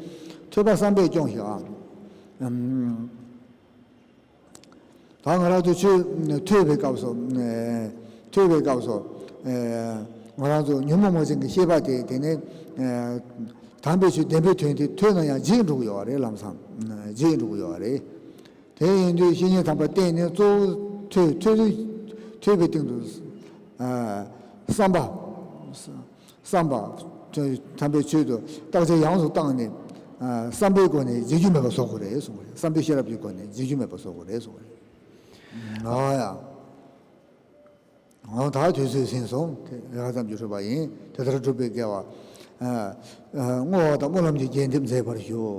ཐོས་པ་བསམ་པས་སྐྱོང་ཞིག་ཨང་། ད་ང་རང་ཚོ་ཆོས་ཐོས་པའི་སྐབས་སུ། ཐོས་པའི་སྐབས་སུ། ང་རང་ཚོ་ཉོན་མོངས་པ་ཅན་གྱི་ཤེས་པ་དེ་དེ་ནས་དམ་པའི་ཆོས་བདེན་པའི་དོན་དེ་ཐོས་ན་ཡང་བརྗེད་འགྲོ་གི་ཡོད་རེད། ལམ་སང་བརྗེད་འགྲོ་གི་ཡོད་རེད། དེ་ཡིན་དུས་བཤེས་གཉེན་དམ་པ་བསྟེན་ནས་གཙོ་བོ་ཐོས་ཐོས་ཐོས་པའི་སྟེང་དུ་བསམ་པ། བསམ་པ། དམ་པའི་ཆོས་དུ་བརྟག་དཔྱད་ཡང་དུ་བཏང་ནས། བསམ་པའི་སྒོ་ནས་བརྗེད་རྒྱུ་མེད་པ་བཟོ་དགོས་རེད་གསུངས་པ་རེད། བསམ་པའི་ཤེས་རབ་ཀྱི་སྒོ་ནས་བརྗེད་རྒྱུ་མེད་པ་བཟོ་དགོས་རེད་གསུངས་པ་རེད། ཨ་ཡ། འོ་ད་དུས་ཚོད་ཟིན་སོང་། དེ་ཡག་ཙམ་གྱིས་གྲུབ་པ་ཡིན། དེ་ལྟར་གྲུབ་པའི་དགེ་བ། ཨ། ཨ། བསྔོ་བ་དང་སྨོན་ལམ་གྱི་རྒྱས་འདེབས་མཛད་པར་ཞུ།